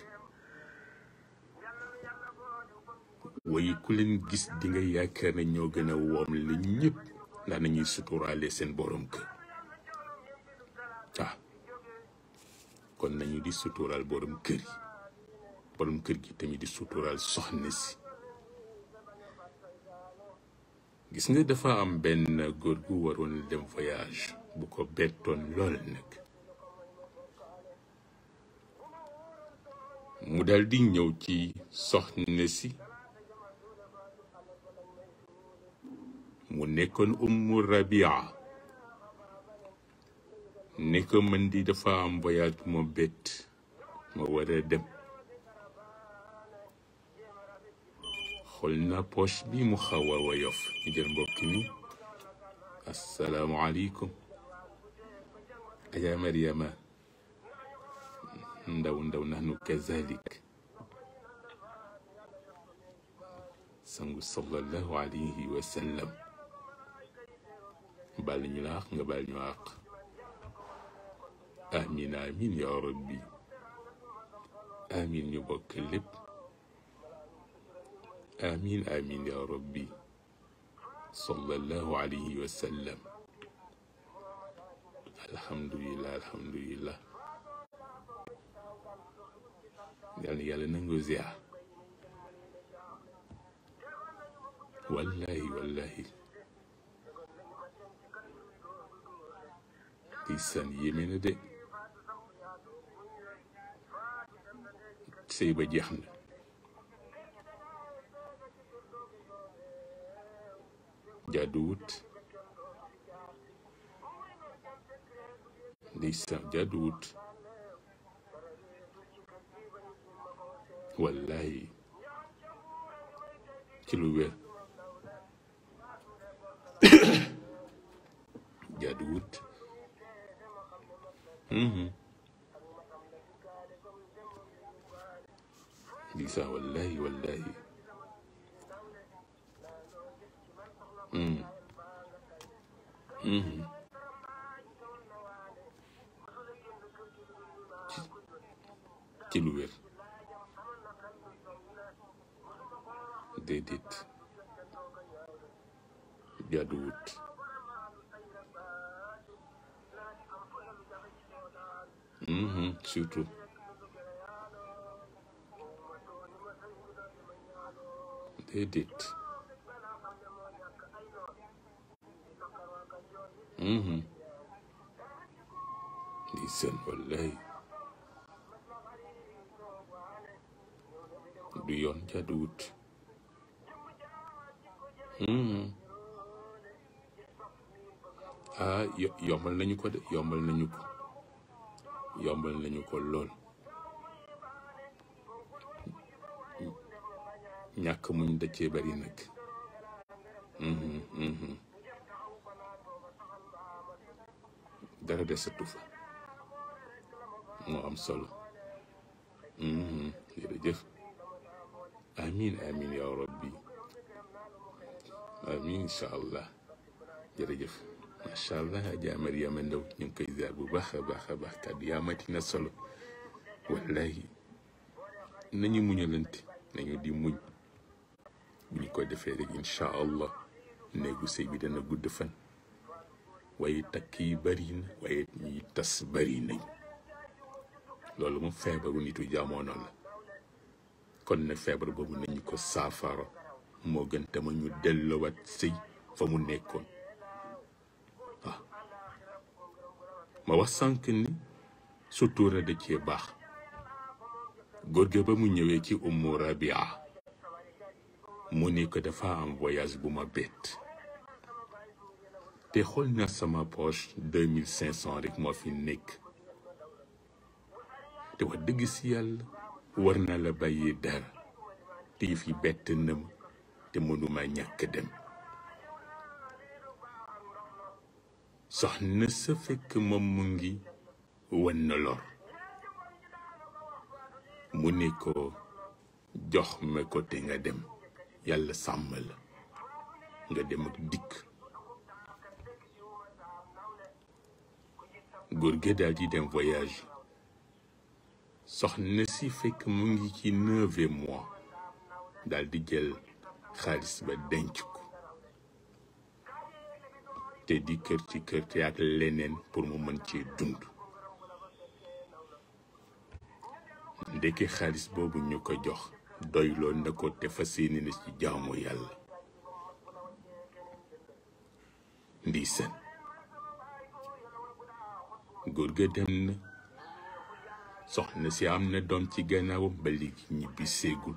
waaye ku leen gis di nga yaakaar ne ñoo gën a woom la ñëpp ndax nañuy suturaale seen borom kër. kon nañu di suturaal borom kër yi. borom kër gi tamit di suturaal soxna si. gis nga dafa am benn góor gu waroon dem voyage bu ko bettoon lool nag. mu dal di ñëw ci soxna si mu nekkoon Ummu Rabia ne ko man di dafa am voyage bu ma bett ma war a dem xool na poche bi mu xaw a woyof ñu jël mbokk mi asalaamualeykum Aja Mariama ndaw nahnu kazalik sangu sallallahu alayhi wa sallam baal ñu la àq nga baal ñu àq amin amin ya rabbi amin ñu bokk lépp amin amin ya rabbi sallallahu alayhi wa sallam alhamdulillah alhamdulillah yàlla yàlla nangu ziar wallahi wallahi ndeysaan yéeme na de sëy ba jeex na jaaduwut ndeysaan jaaduwut wallahi ci lu wér jaaduwut ndeysaan wallahi wallahi ci lu wér déedéet jaaduwut surtout déedéet ndeysaan wallahi du yoon jaaduwut yombal nañu ko de yombal nañu ko yombal nañu ko lool ñàkk muñ da cee bari nag dara desatu fa moo am solo jërëjëf amin amin ya rabbi amin incha allah jërëjëf macha allah Adja Mariama Ndaw ñu ngi koy ziar bu baax a baax a baax kàddu yaa mati na solo wallahi nañu muñalante nañu di muñ bu ñu ko defee rek incha allah néegu sëy bi dana gudd fan waaye takk yi bari na waaye ñiy tas bari nañ loolu moom feebaru nitu jamono la kon nag feebar boobu nañu ko saafara moo gën tama ñu delloowaat sëy fa mu nekkoon waaw ma wax sànq ni sutura da cee baax góor ga ba mu ñëwee ci Ummu Rabia mu ne ko dafa am voyage bu ma bett te xool na sama poche 2500 rek moo fi nekk te wax dëgg si yàlla war na la bàyyee dara te yëf yi bett na ma te mënuma ñàkk dem soxna sa fekk moom mu ngi wan na lor mu ne ko jox ma ko te nga dem yàlla sàmm la nga dem ak dikk góor gi daal di dem voyage soxna si fekk mu ngi ci 9e mois daal di jël xaalis ba denc ko te di kër ci kër te ak leneen pour mu mën ci dund ndeke xaalis boobu ñu ko jox doyloo na ko te fas yéene na ci jaamu yàlla ndeysaan góor ga dem na soxna si am na doom ci gannaawam ba léegi ñibbi seegul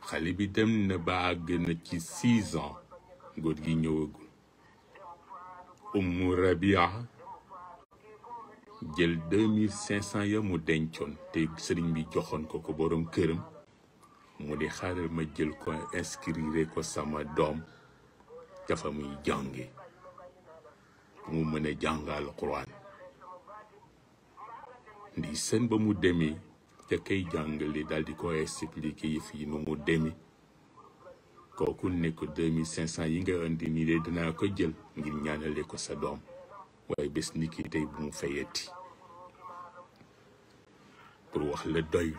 xale bi dem na ba àgg na ci 6 ans góor gi ñëwagul. Ummu Rabia jël 2500 ya mu dencoon te sëriñ bi joxoon ko borom këram mu di xaaral ma jël ko inscrire ko sama doom dafa muy jànge mu mën a jàngal Alxuraan. ndi seen ba mu demee ca kay jàngale daal di ko expliquer yëf yi nu mu demee kooku ne ko 2500 yi nga indi nii de dinaa ko jël ngir ñaanale ko sa doom waaye bés ni ki tey bu mu fayati pour wax la doy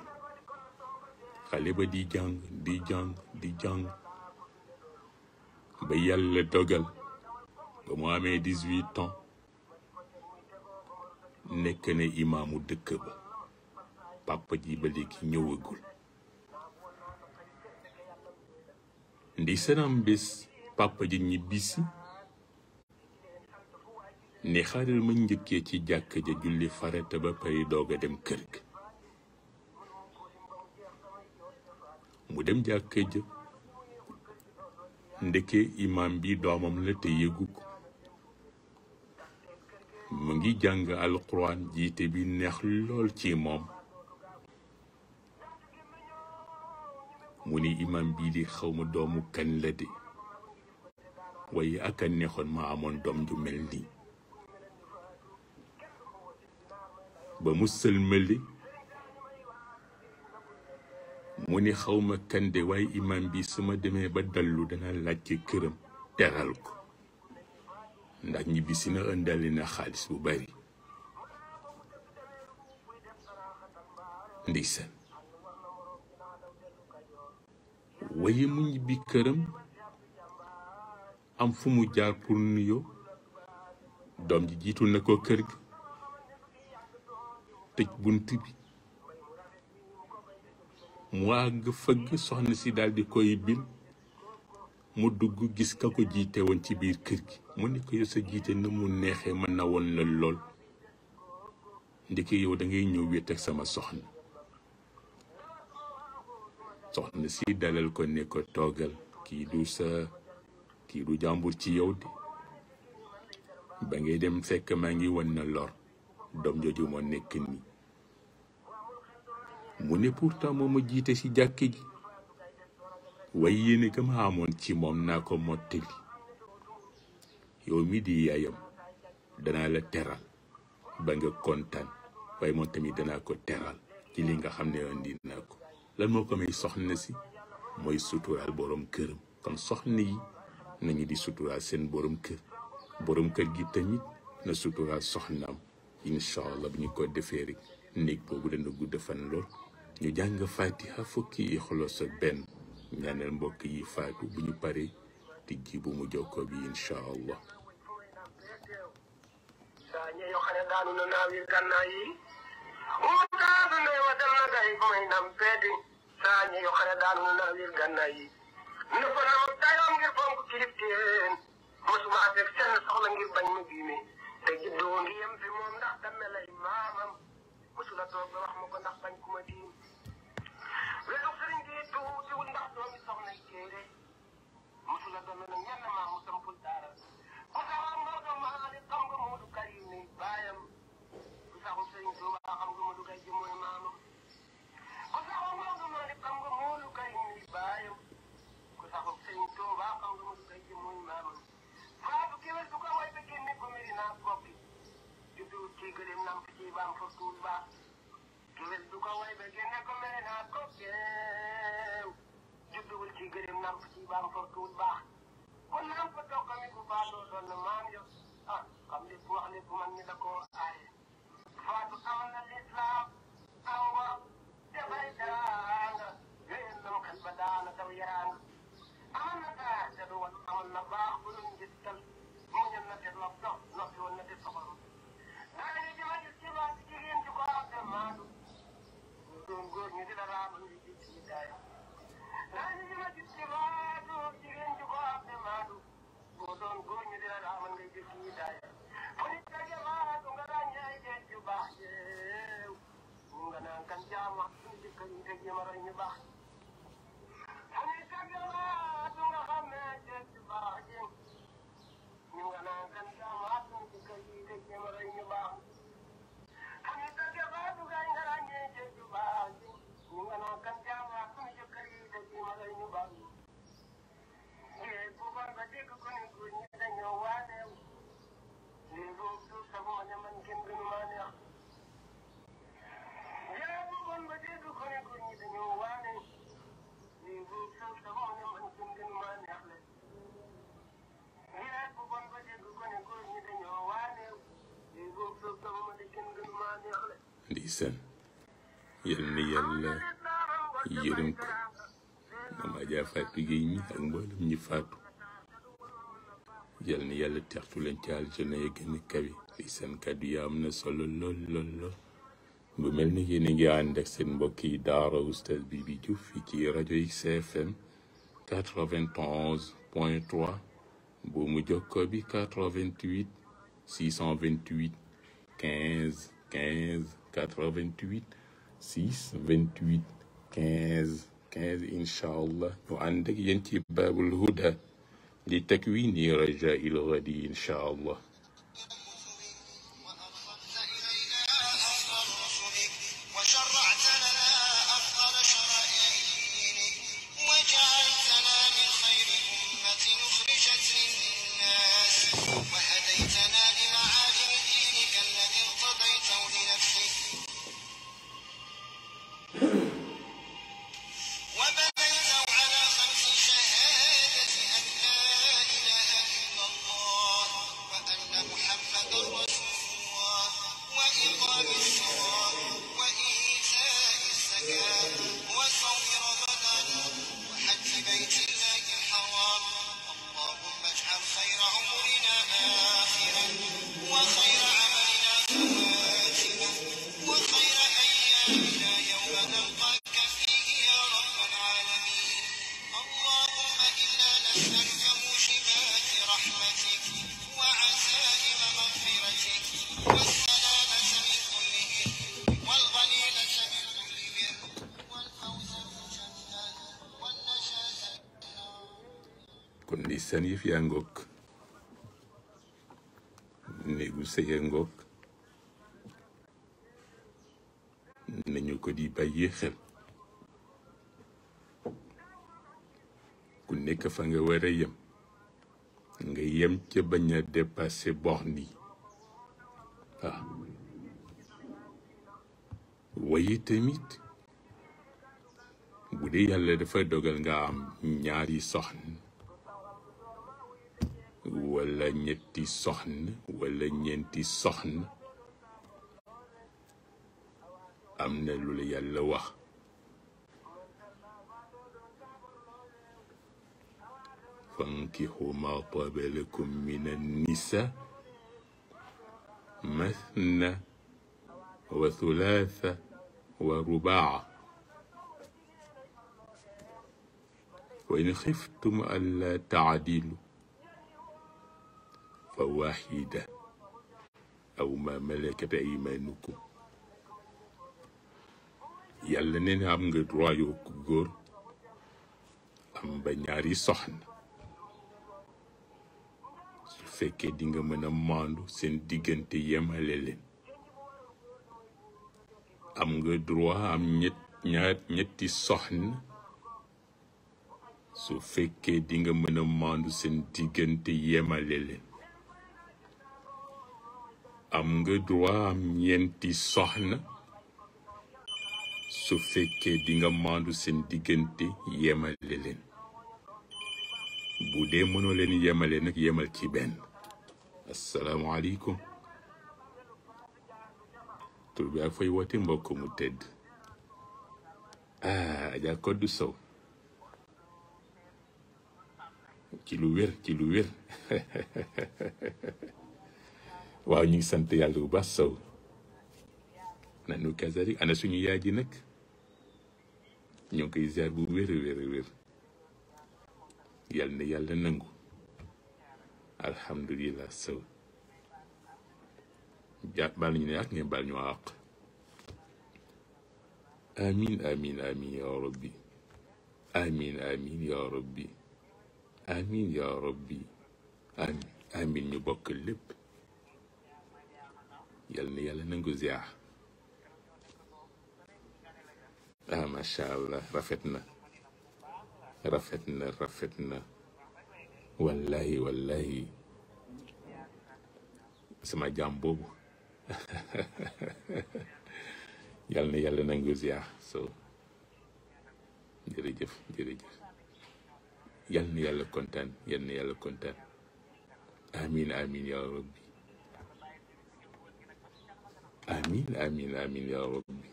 xale ba di jàng ba yàlla dogal ba mu amee 18 ans nekk na imaamu dëkk ba papa ji ba léegi ñëwagul. ndi sanam bés papa ji ñibbisi ne xaaral ma njëkkee ci jàkk ja julli farata ba pare doog a dem kër ga. mu dem jàkk ja ndeke imam bi doomam la te yëgu ko mu ngi jàng alquran jiite bi neex lool ci moom. mu ni imam bii di xaw ma doomu kan la de waaye ak a neexoon ma amoon doom ju mel nii. ba mu sëlmali mu ni xaw ma kan de waaye imam bi su ma demee ba dallu dana laaj ci këram teral ko ndax ñibbisi na ëndali na xaalis bu bari. ndeysaan waaye mu ñibbi këram am fu mu jaar pour nuyoo doom ji jiitu na ko kër gi tëj bunt bi mu àgg fëgg soxna si daal di koy bil mu dugg gis ka ko jiite woon ci biir kër gi mu ni ko yow sa jiite na mu neexee mën na woon la lool ndeke yow da ngay ñëw wéet ak sama soxna si dalal ko ne ko toogal kii du jàmbur ci yow de ba ngay dem fekk maa ngi wan na lor doom jooju moo nekk nii. mu ne pourtant moo ma jiite ci jàkk ji waaye yéene ka ma amoon ci moom naa ko mottali yow mi di yaayam danaa la teral ba nga kontaan waaye moom tamit danaa ko teral ci li nga xam ne indi naa ko. lan moo ko may soxna si mooy suturaal borom këram kon soxna yi nañu di suturaal seen borom kër gi tamit na suturaal soxnaam incha allah bu ñu ko defee rek néeg boobu dana gudd fan lool. ñu jàng fatiha fukki ixlaas ak benn ñaanal mbokk yi faatu bu ñu paree tijji bu mu jokkoo bi incha allah. saañe yoo xam ne daanu na wir gànnaay yi nëfa na ma tayoon ngir fonk kilifteen mosuma afek seen soxla ngir bañ ma diine te juddoo ngi yem fi moom ndax damme lay maamam mosula toog ba wax ma ko ndax bañ ku ma diin wetu sëriñ bi tuutiwul ndax doomi soxna yi téere mosula doon na ñenn maam mu sampul daara ku saxam Maodo Maali xam nga Moodu Karim ni baayam ku saxul sëriñ Tuuba xam nga Moodu Kay ji mooy maamam ku saxul Maodo Maali xam nga Moodu Karim ni baayam ku saxul sëriñ Tuuba xam nga Moodu Kay ji mooy maamam faatu kéwél du ko way ba génne ko mari naa koppi juddu ci gëléem namp ci baam fa tuul baax kéwél du ko way ba génne ko mari naa koppi judduwul ci gëléem namp ci baam fa tuul baax kon naam ko tokkami bu faatoo doon na maam yo ah xam lépp wax lépp man ñi da koo aaye faatu amal na lislaam awa dafay daraanga yéen nam xel ba daana daw yaraanga amal na taar te du wan amal na baax bu luñ njëttal muñal na te lob dox noppi woon na te soxal daana ñu jëma gis ci waa jigéen ci ko am te maandu doon góor ñu di la raamal ñu ji ci daaya daana ñu jëma gis ci waa doon jigéen ci ko am te maandu boo doon góor ñu di la raamal ngay jëf ci daaya fu nit daje waatu nga ràññee jeet ju baax jeew mu nga naan kan jaam wax suñu jëkkër yi te jéem a roy ñu baax fu nit daje waatu nga xam ne jeet ju baax jeew ndeysaan yal na yàlla yërëm ko Mame Adja Fatou Gueye mi ak mboolem ñi faatu yal na yàlla teextu leen ci aljana ya gën a kawe ndeysaan kàddu yi am na solo lool lool lool bu mel ni yéen a ngi ànd ak seen mbokk yi daara oustaz Bibi Diouf fii ci rajo XFM 91.3 bu mu jokkoo bi 88 628 15 15 88 628 15 15 incha allah ñu ànd ak yéen ci baabul huda li takwini rajaa'il ghadi incha allah. kon di seen yëf yaa ngoog néegu sëya ngoog nañu ko di bàyyi xel ku nekk fa nga war a yem nga yem ca bañ a dépassé borne yi waaw waaye tamit bu dee yàlla dafa dogal nga am ñaari soxna wala ñetti soxna wala ñeenti soxna am na lu la yàlla wax fankihu ma taaba lakum min annisa mathna wa thulatha wa rubaa wa in xiftum alla taadilu fa waxida aw ma malakat aymanukum yàlla nee na am nga droit yow ku góor am ba ñaari soxna su fekkee di nga mën a maandu seen diggante yemale leen am nga droit am ñetti soxna su fekkee di nga mën a maandu seen diggante yemale leen am nga droit am ñeenti soxna su fekkee di nga maandu seen diggante yemale leen bu dee mënoo leen yemale nag yemal ci benn. asalaamaaleykum tur bi ak fay woote mbokk mu tedd Adja Koddu Sow ci lu wér waaw ñu ngi sant yàlla bu baax Sow nanu kazalik ana suñu yaay ji nag ñoo ngi koy ziar bu wér yal na yàlla nangu alhamdulilah Sow baal nañu ne ak ngeen baal ñu àq amin amin amin ya rabbi amin amin ya rabbi amin ya rabbi amin amin ñu bokk lépp yal na yàlla nangu ziar macha allah rafet na wallahi sama jaam boobu yal na yàlla nangu ziar so jërëjëf yal na yàlla kontaan amin ya rabbi amin amin amin ya rabbi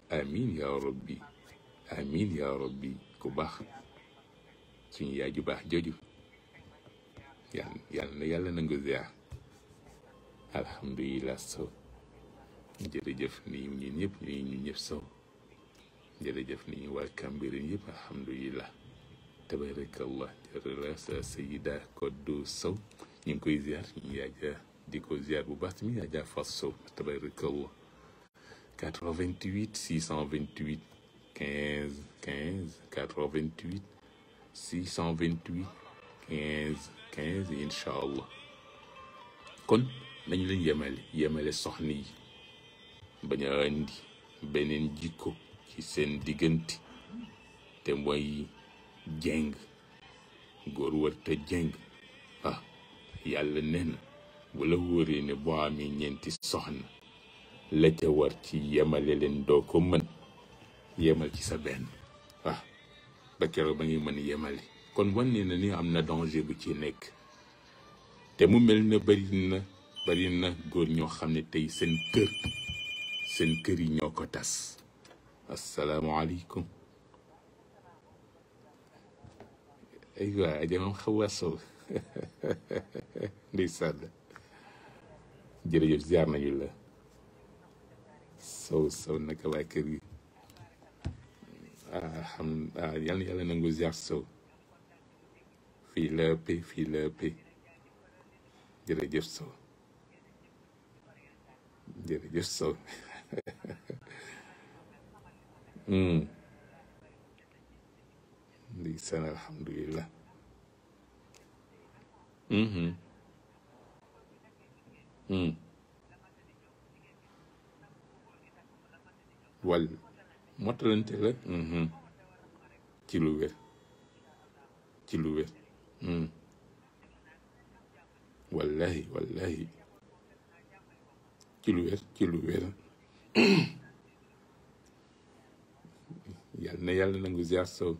amin ya rabbi amin ya rabbi ku baax suñu yaay ju baax jooju yàlla nangu ziar alhamdulilah Sow jërëjëf nii ñun ñëpp ñun ñëpp Sow jërëjëf ni ñu waa Cambérène yëpp alhamdulilah tabarakallah jërëjëf sa Sayida Koddu Sow ñu ngi koy ziar ñu yaaja di ko ziar bu baax tamit yaaja Fas Sow tabarakallah 88 628 15 15 88 628 15 15 incha allah kon nañu leen yemale soxna yi bañ a indi beneen jikko ci seen diggante te mooy jeng góor war te jeng yàlla nee na bu la wóoree ne boo amee ñeenti soxna la ca war ci yemale leen doo ko mën yemal ci sa benn ba keroog ba ngay mën yemale kon wane na ni am na danger bu ci nekk te mu mel na bari na góor ñoo xam ne tey seen kër yi ñoo ko tas. asalaamaaleykum aywa ajamam Xawa Sow ndeysaan jërëjëf ziar nañu la Sow naka waa kër gi yal na yàlla nangu ziar Sow fii la ëppee jërëjëf Sow ndeysaan alhamdulilah wal mottalante la ci lu wér wallahi ci lu wér yal na yàlla nangu ziar Sow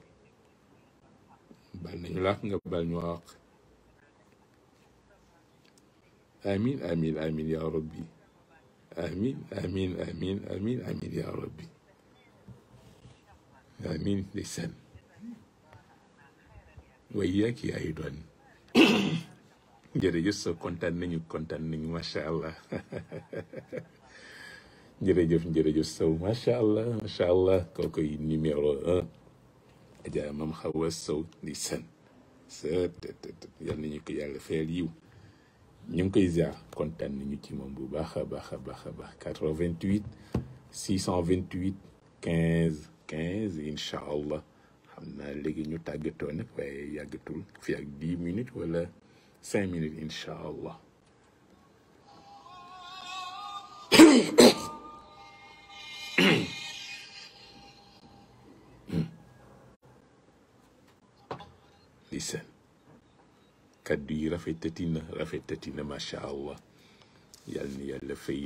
bal nañu laax nga bal ñu wax amin ya rabbi amin ya rabbi amin lisan way yaak yaay doon jërëjëf Sow kontaan nañu macha allah jërëjëf Sow macha allah kooku numéro 1 Adja Mam Xawa Sow di sen yal nañu ko yàlla fayal yiw ñu ngi koy ziar kontaan nañu ci moom bu baax a baax 88 628 15 15 incha allah xam naa léegi ñu tàggatoo nag waaye yàggatul fi ak 10 minutes wala 5 minutes incha allah lisan kaddu yi rafetati na macha allah yal na yàlla fay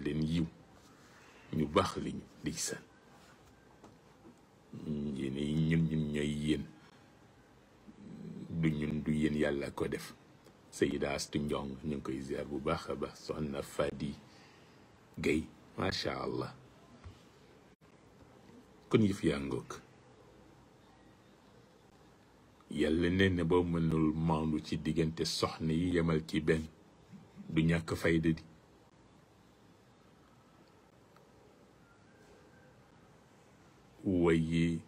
leen yiw ñu baax liñu lisan yéen ñun ñooy yéen du yéen yàlla ko def Sayida Astu Njong ñu ngi koy ziar bu baax a baax soxna Fadi Gueye macha allah kon yëf yaa ngoog yàlla nee na boo mënul maandu ci diggante soxna yi yemal ci benn du ñàkk fayda di waaye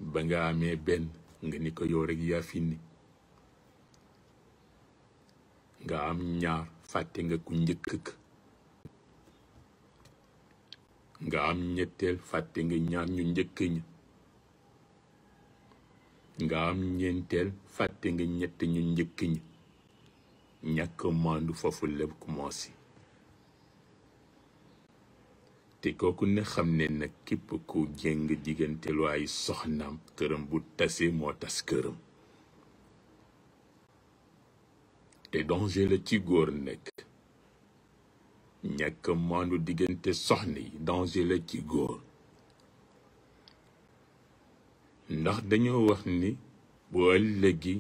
ba nga amee benn nga ni ko yow rek yaa fi ni nga am ñaar fàtte nga ku njëkk ka nga am ñetteel fàtte nga ñaar ñu njëkk ña nga am ñeenteel fàtte nga ñett ñu njëkk ñi ñàkk maandu foofu lépp commencé te kooku ne xam ne nag képp ku jéng diggante lu ay soxnaam këram bu tasee moo tas këram te danger la ci góor nekk ñàkk maandu diggante soxna yi danger la ci góor ndax dañoo wax ni bu ëllëgi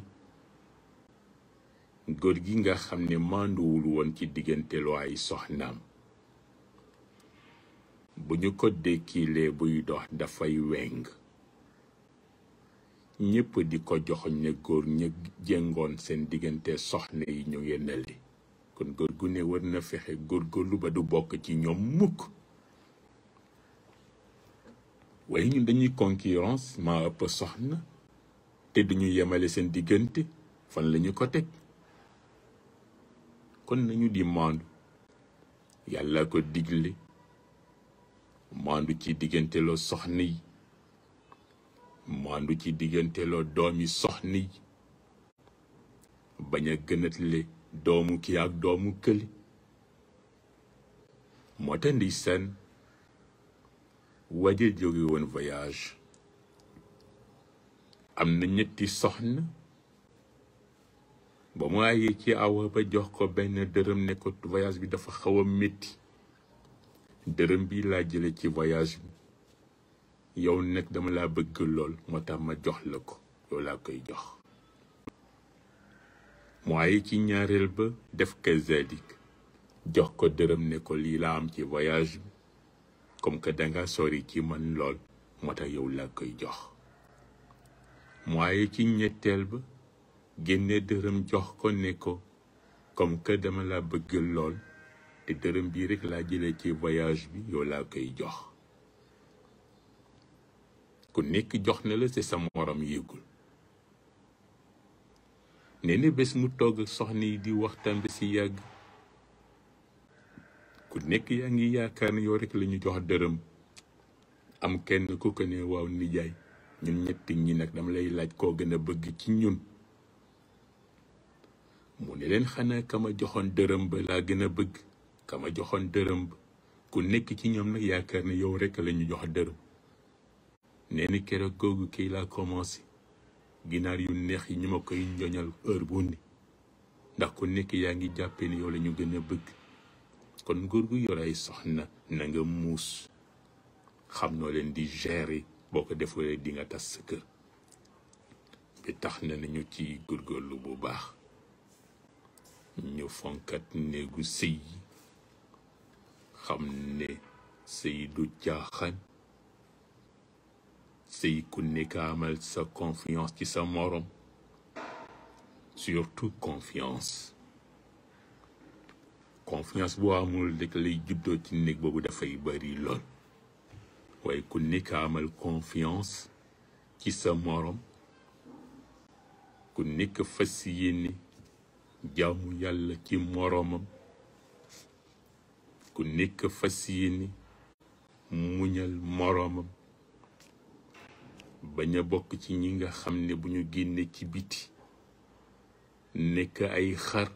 góor gi nga xam ne mànduwul woon ci diggante lu ay soxnaam bu ñu ko dekkilee buy dox dafay weng ñépp di ko joxoñ ne góor ña jéngoon seen diggante soxna yi ñu yennali kon góor gu ne war na fexe góorgóorlu ba du bokk ci ñoom mukk waaye ñun dañuy concurrence maa ëpp soxna te duñu yemale seen diggante fan lañu ko teg kon nañu di maandu yàlla ko digle maandu ci diggante loo soxna yi maandu ci diggante loo doomi soxna yi bañ a gënatle doomu kii ak doomu këli moo tax ndeysaan waje jóge woon voyage am na ñetti soxna ba mu ayee ci awa ba jox ko benn dërëm ne ko voyage bi dafa xaw a métti dërëm bi laa jële ci voyage bi yow nag dama laa bëgg lool moo tax ma jox la ko yow laa koy jox mu ayee ci ñaareel ba def kazalik jox ko dërëm ne ko lii laa am ci voyage bi comme que danga sori ci man lool moo tax yow laa koy jox mu ayee ci ñetteel ba génne dërëm jox ko ne ko comme que dama la bëgg lool te dërëm bii rek laa jëlee ci voyage bi yow laa koy jox ku nekk jox na la te sa morom yéegul nee na bés mu togg ak soxna yi di waxtaan ba si yàgg ku nekk yaa ngi yaakaar ne yow rek la ñu jox dërëm am kenn ku ko ne waaw nijaay ñun ñetti ñi nag dama lay laaj koo gën a bëgg ci ñun mu ne leen xanaa kama joxoon dërëm ba laa gën a bëgg kama joxoon dërëm ba ku nekk ci ñoom nag yaakaar ne yow rek la ñu jox dërëm nee na keroog googu kii laa commencé ginaar yu neex yi ñu ma koy njoñal heure bu ne ndax ku nekk yaa ngi jàppee ne yow la ñu gën a bëgg kon góor gu yor ay soxna na nga muus xam noo leen di gérer boo ko defulee di nga tas sa kër bi tax na nañu ci góorgóorlu bu baax ñu fonkat néegu sëy yi xam ne sëy du caaxaan sëy ku nekk amal sa confiance ci sa morom surtout confiance boo amul rek lay juddoo ci néeg boobu dafay bari lool waaye ku nekk amal confiance ci sa morom ku nekk fas yéene jaamu yàlla ci moromam ku nekk fas yéene muñal moromam bañ a bokk ci ñi nga xam ne bu ñu génne ci biti nekk ay xar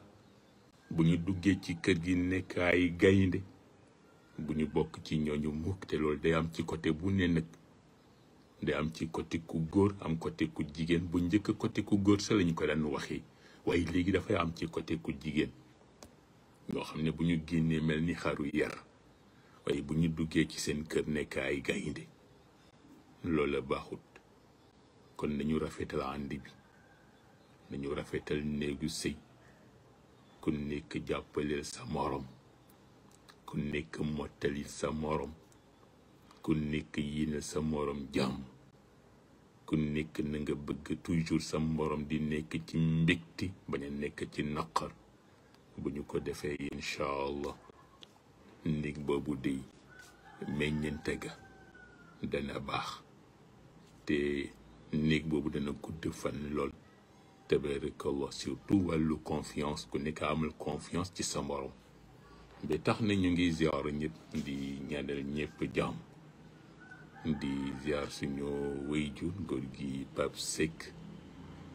bu ñu duggee ci kër gi nekk ay gaynde bu ñu bokk ci ñooñu mukk te loolu day am ci côté bu ne nag day am ci côté ku góor am côté ku jigéen bu njëkk côté ku góor sa lañu ko daan waxee waaye léegi dafay am ci côté ku jigéen ñoo xam ne bu ñu génnee mel ni xaru yar waaye bu ñu duggee ci seen kër nekk ay gaynde loolu la baaxut kon nañu rafetal ànd bi nañu rafetal néegu sëy ku nekk jàppaleel sa morom ku nekk mottalil sa morom ku nekk yéene sa morom jàmm ku nekk na nga bëgg toujours sa morom di nekk ci mbégte bañ a nekk ci naqar bu ñu ko defee incha allah néeg boobu dey meññente ga dana baax te néeg boobu dana gudd fan lool tabarakallah surtout wàllu confiance ku nekk amul confiance ci sa morom ba tax na ñu ngi ziar ñëpp di ñaanal ñëpp jàmm di ziar suñu wayjur góor gi Pape Seck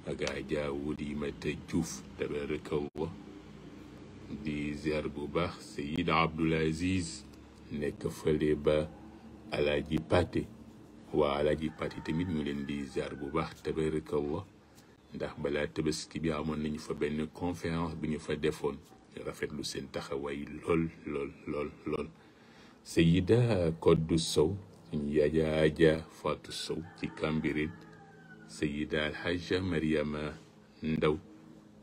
ak Adja Wudi Mata Diouf tabarakallah di ziar bu baax Seyid Abdoul Aziz nekk fële ba Alaaji Pate waa Alaaji Pate tamit ñu leen di ziar bu baax tabarakallah ndax balaa tabaski bi amoon nañu fa benn conférence bu ñu fa defoon rafetlu seen taxawaay lool lool lool lool Seyida Koddu Sow suñu yaaja Aja Fatou Sow ci Cambérène Seyida Alhaja Mariama Ndaw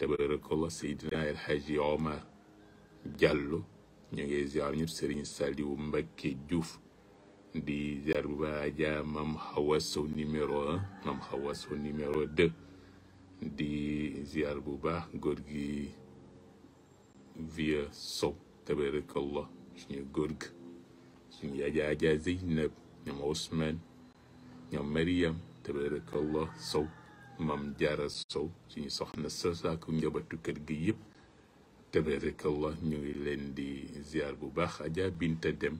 tabarakallah Seydina El Hadji Omar Diallo ñu ngi ziar ñëpp Serigne Saliou Mbacké Diouf di ziar bu baax Adja Mam Hawa Sow numéro 1 Mam Hawa Sow numéro 2 di ziar bu baax góor gi Vieux Sow tabarakallah suñu góor gi suñu Adja Zeynab ñoom Ousmane ñoom Mariam tabarakallah Sow Mam Diarra Sow suñu soxna Sow ak njabootu kër gi yëpp tabarakallah ñu ngi leen di ziar bu baax Adja Binta Dem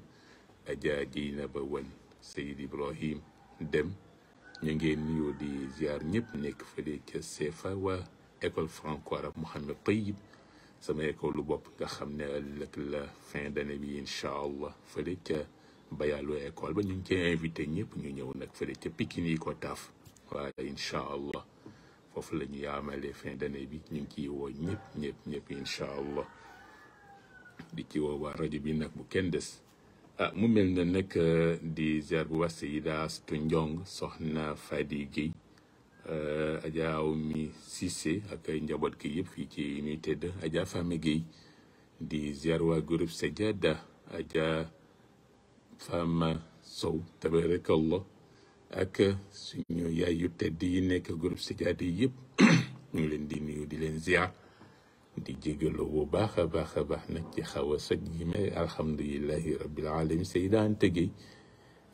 Adja Dieynaba Wan Seyd Ibrahim Dem ñu ngi nuyoo di ziar ñëpp nekk fële ca CFA waa école franco-arabe Mohamed Tayyib sama école lu bopp nga xam ne ëllëg la fin d'année bi incha allah fële ca Bayalo école ba ñu ngi cee invité ñëpp ñu ñëw nag fële ca Pikine yi ko taaf waaye incha allah foofu la ñu yaamalee fin d'année bi ñu ngi ciy woo ñëpp incha allah di ci woo waa rajo bi nag bu kenn des. mu mel na nag di ziar bu wax Seyda Astou Ndiong soxna Fadi Guèye Adja Awmi Cissé ak ay njaboot gi yëpp fii ci unité 2 Adja Fama Guèye di ziar waa groupe Sajada Adja Fama Sow tabarakallah ak suñu yaay yu tedd yi nekk groupe Sajada yi yëpp ñu ngi leen di nuyu di leen ziar di jégalu bu baax a baax nag ci xaw a soj yi mais alhamdulilahi rabbil alamin Seyda Anta Gueye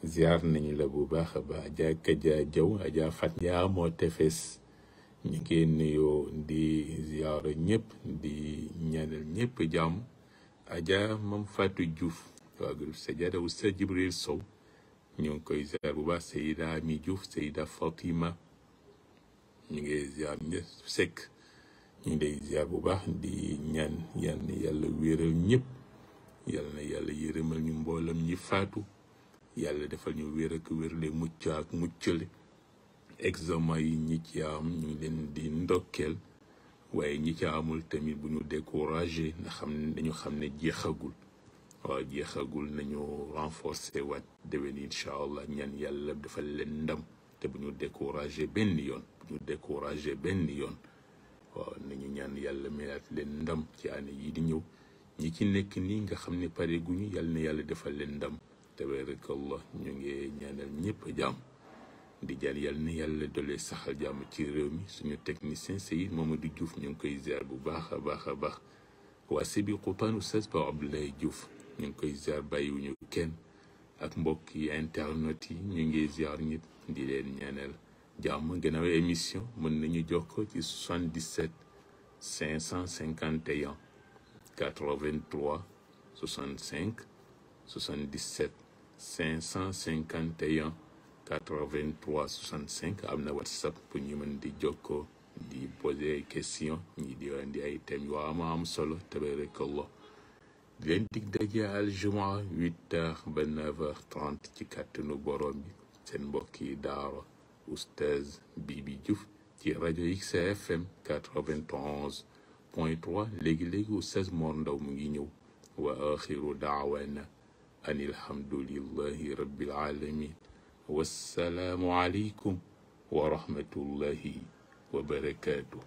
ziar nañu la bu baax a baax Adja Kaja Jaw Adja Fat Yaa moo tefes ñu ngi nuyoo di ziar ñëpp di ñaanal ñëpp jàmm Adja Mam Fatou Diouf waa groupe Sajada Oustaz Jibril Sow ñu ngi koy ziar bu baax Seyda Ami Diouf Seyda Fatima ñu ngi ziar ñëpp Seck ñu ngi lay ziar bu baax di ñaan yal na yàlla wéeral ñëpp yal na yàlla yërëmal ñu mboolam ñi faatu yàlla defal ñu wéer ak wérle mucc ak muccale examen yi ñi ci am ñu ngi leen di ndokkeel waaye ñi ci amul tamit bu ñu découragé na xam ne dañu xam ne jeexagul waaw jeexagul nañu renforcer waat déwén incha allah ñaan yàlla defal leen ndam te bu ñu découragé benn yoon waaw nañu ñaan yàlla mayaat leen ndam ci année yi di ñëw ñi ci nekk nii nga xam ne pare guñu yàlla na yàlla defal leen ndam tabarakallah ñu ngi ñaanal ñëpp jàmm di jaan yàlla na yàlla doole saxal jàmm ci réew mi suñu technicien Seyid Mamadou Diouf ñu ngi koy ziar bu baax a baax waa Sébi Xutaan Oustaz Ba Abdoulaye Diouf ñu ngi koy ziar bàyyiwuñu kenn ak mbokk yi internet yi ñu ngi ziar ñëpp di leen ñaanal jàmm gannaaw émission mën nañu jox ko ci 77 551 83 65 77 551 83 65 am na WhatsApp pour ñu mën di jokkoo di poser ay questions ñi di indi ay thèmes yu am solo tabarakallah di leen dig daje aljumaa 8h ba 9h30 ci kàttanu borom bi seen mbokk yi daara Oustaz Bibi Diouf ci rajo XFM 91.3 léegi Oustaz Mor Ndaw mu ngi ñëw wa axiru daawana an alhamdulillahi rabbil alamin wassalaamu aleykum wa rahmatullahi wa barakatuh